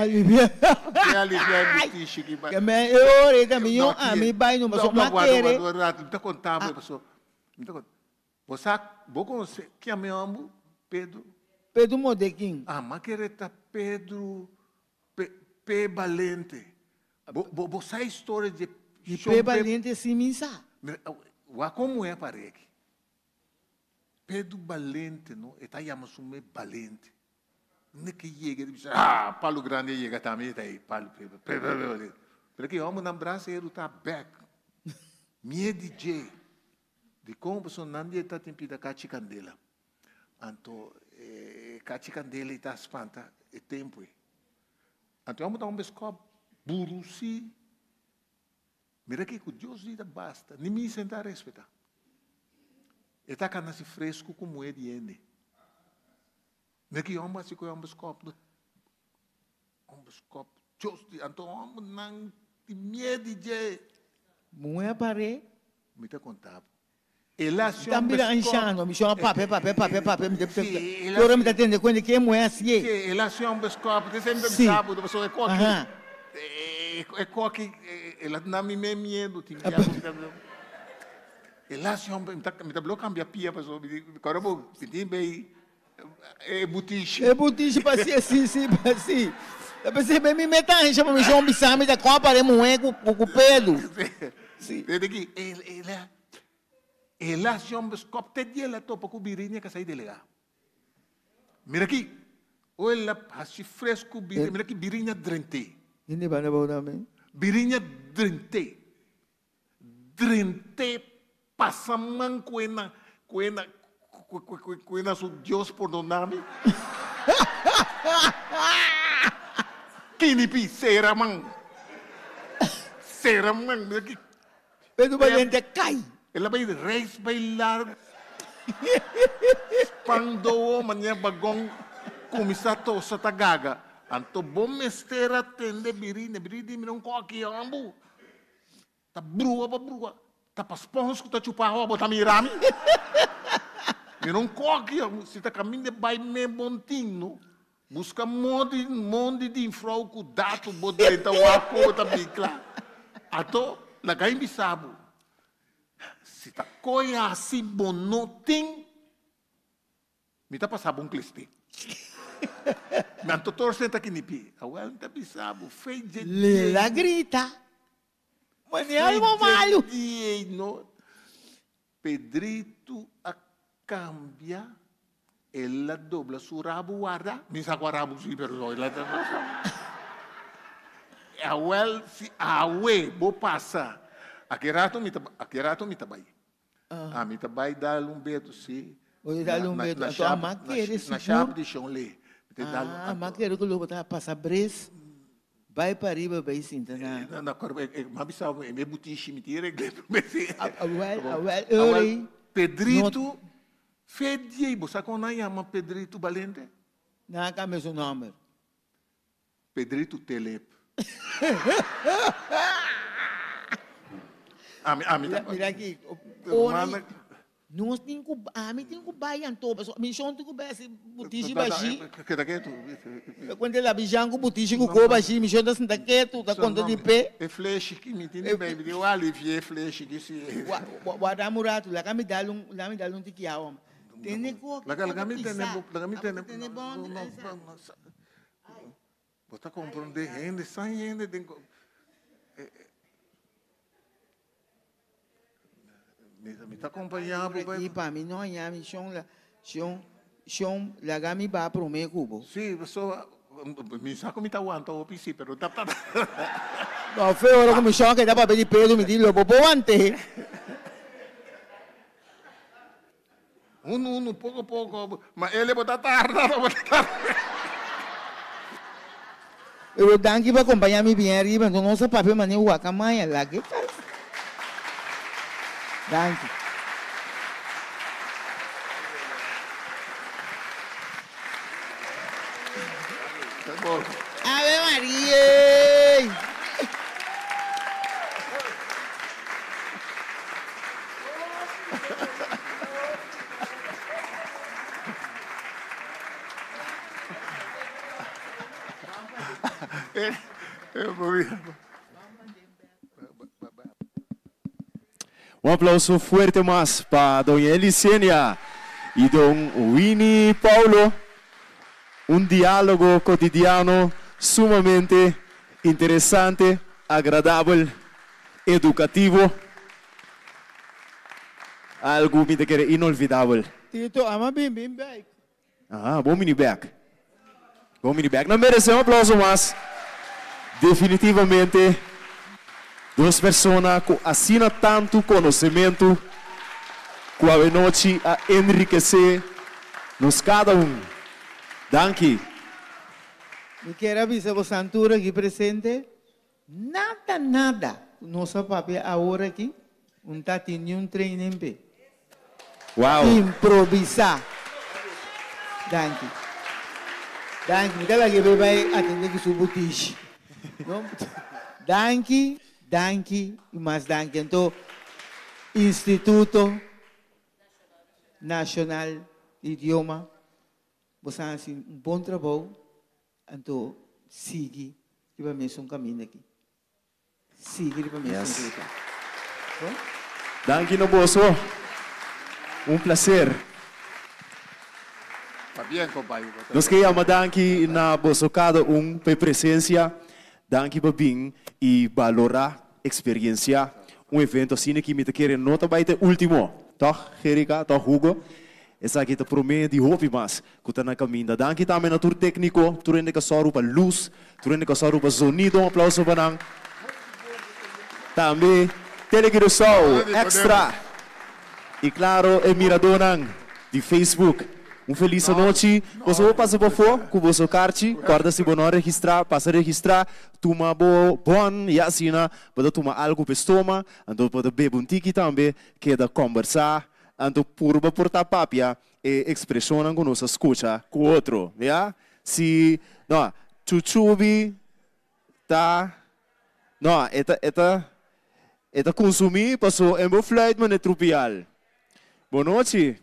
aliviá. Mi aliviá e butishi ki ba. E ora ei ta mihó ami bai no pasobra mi a kere. Mi ta konta bo pasobra mi ta konta. Bo sa, bo konosé ken mi hòmber? Pedro. Pedro Modekin. Ah, m'a kere ta Pedro Pe, Pe Balente. Bo, bo, bo sa e historia dje Di Pe Balente si mi sa. Mira, wak komo e apar'é aki. Pedro Balente, no, e ta yama su mes Balente. Unda ke yega e ta bisa, ah, Palu Grandi a yega tambe, e ta ei, Palu, Pe, Pe, Pe Balente. Pero ki hòmbernan brasero ta bèk. Mie di dje. Dikon? Pasobra nan di e ta tin pida kachi kandela. Anto e kachi kandela ei ta spanta e tempu ei. Anto e hòmber ta un beskòp burusí. Mira ke ku Dios di ta basta, ni mi sentá a respetá. E ta kana si fresku ku muhé di hende. Mira ke hòmber hasi ku e hòmber beskòp. Hòmber beskòp, Dios di, anto hòmbernan tin miedu di dje. Muhé a par'é. Mi ta konta bo. El a Mi ta bira anshano, mi shon a papia, papia, papia, papia, mi ta tur ora mi ta tende kuenta ke muhé hasié. Sí, el a hasi un beskòp, te semper mi sa bo, pasobra e koki, e koki, el a duna mi me miedu, tin bia ku mi ta El a hasi un, mi ta mi ta blo kambia pia pasobra mi di, kòrda bo, mi tin bei e butishi. E butishi pa si, si, si, pa si. Ta pensé be mi meta ansha pa mi shon bisa mi ta kon apare muhé ku ku Pedro. Si. Desde ki el el a el a hasi un beskòp te dia el a topa ku Birinia ka sai delegá. Mira aki, o el a hasi fresku Birinia, mira aki Birinia drent'é. Hende banda bou tambe. Birinia drent'é. Drent'é pasa man ku e na ku e na ku e na su Dios pordona mi. Kinipi sera man. Sera man. Mira ki. Pedro Valiente a kai. El a bai reis bai largu. Spandoo manera bagon kuminsá tosa ta gaga. Anto bo mester a tende Birina. Birina di mira un koki ambu. Ta brua pa brua. Ta pa spons ku ta chupa awa bo ta mira mi. Mi no koki si ta kaminda bai me bontin no. Buska modi mondi di infrou ku datu bo drenta wak ku bo ta bin kla. Ato laga mi bisa bo si ta koe hasi bo no tin. Mi ta pasa bo un kleste. Nan ta torse ta kinipi. Awel mi ta bisa bo, fe dje die. Lela grita. Mane algo malu. Fe dje die no. Pedrito a cambia, el a dobla su rabo warda. Mi sa cua rabo si, pero no, el a Awel si awe bo pasa, aki rato mi ta, aki rato mi ta bai. Ami ta bai dal un beto si. Bo ta dal un beto. Anto a ma kere sigur. Na shap di Shon Lee. Mi ta dal un. Ah, ma kere ku lo bo ta pasa bres bai pariba bai sinta na. Na na kor e ma bisa bo e me butishi mi tin regle prome si. Awel awel ora. Pedrito Fedie bo sa kon nan yama Pedrito Balente? Nan a kambia su nomber. Pedrito Telep. Ami, ami ta. Mira aki, ora nos tin ku, ami tin ku bai anto, pasobra mi shon tin ku bai hasi butishi bashí. Keda ketu. Ta kuenta el Abidjan ku butishi ku koe bashí, mi shon ta sinta ketu, ta konta di pe. E fleshi ki mi tin di bai, mi tin ku alivia e fleshi ki si. Warda un ratu, laga mi dal un, laga mi dal un tiki awa. Tene ku, Laga mi tene, laga mi tene. Tene bon. Bo ta comprende hende, san hende den Mi ta acompaña bo bai. Pa mi no haña mi shon la shon shon laga mi ba prome ku bo. Si, pasobra. Mi sa ku mi ta wanta hopi sí, pero ta ta. No fe ora ku mi shon a keda papia di Pedro mi di lo bo por want'é. Unu unu poko poko, ma el e bo ta tarda, bo ta tarda. Pero danki pa kompañá mi bien ariba, enton nos a papia manera wakamaya, lag'é kas. Danki. Ave Maria! Un aplauso fuerte mas pa doña Elisenia y don Winnie Paulo. Un dialogo cotidiano sumamente interesante, agradabel, educativo. Algo mi ta kere inolvidabel. Tito, ama bin bin bek. Aha, bon bini bek. Bon bini bek. Nan merece un aplauso mas. Definitivamente, dos persona cu asina tantu conocemento cu awenochi a enriquece nos cada un. Danki. Mi kier a bisa bo santura aki presente, nada nada cu nos a papia awor aki, un ta tin niun training p'e. Wow. Improvisa. Danki. Danki. Mi ta laga e bai atende ku su butishi. No? Danki, danki i mas danki. Anto Instituto Nashonal di Idioma, bo sa hasi un bon trabou, anto sigui riba mesun kaminda aki. Sigui riba mesun Yes. ruta. Bon? Danki na boso. Un placer. Pabien compa Hugo. Nos ke yama danki na boso kada un pa e presencia. Danki pa bin y balora, experiencia un evento asina ki mi ta kere no ta bay ta e ultimo. Toch Gerika? Toch Hugo? Esaki ta prome di hopi mas ku ta na kaminda. Danki tambe na tur tekniko, tur hende ku a sòru pa lus, tur hende ku a sòru pa zonido, un aplauso pa nan. Tambe Tele Curaçao, Extra i klaro e miradónan di Facebook. Un felis anochi. Boso por pasa pafó ku boso karchi. Kòrda si bo no a registrá, pasa registrá, tuma bo bòn i asina bo ta tuma algu pa e stoma, anto bo ta bebe un tiki tambe, keda kòmbersá, anto purba por ta papia E ekspreshonnan ku nos a skucha ku otro, ya? Si, no, chuchubi ta, no, e ta, e ta, e ta kunsumí paso en bo fluit mane trupial. Bonochi.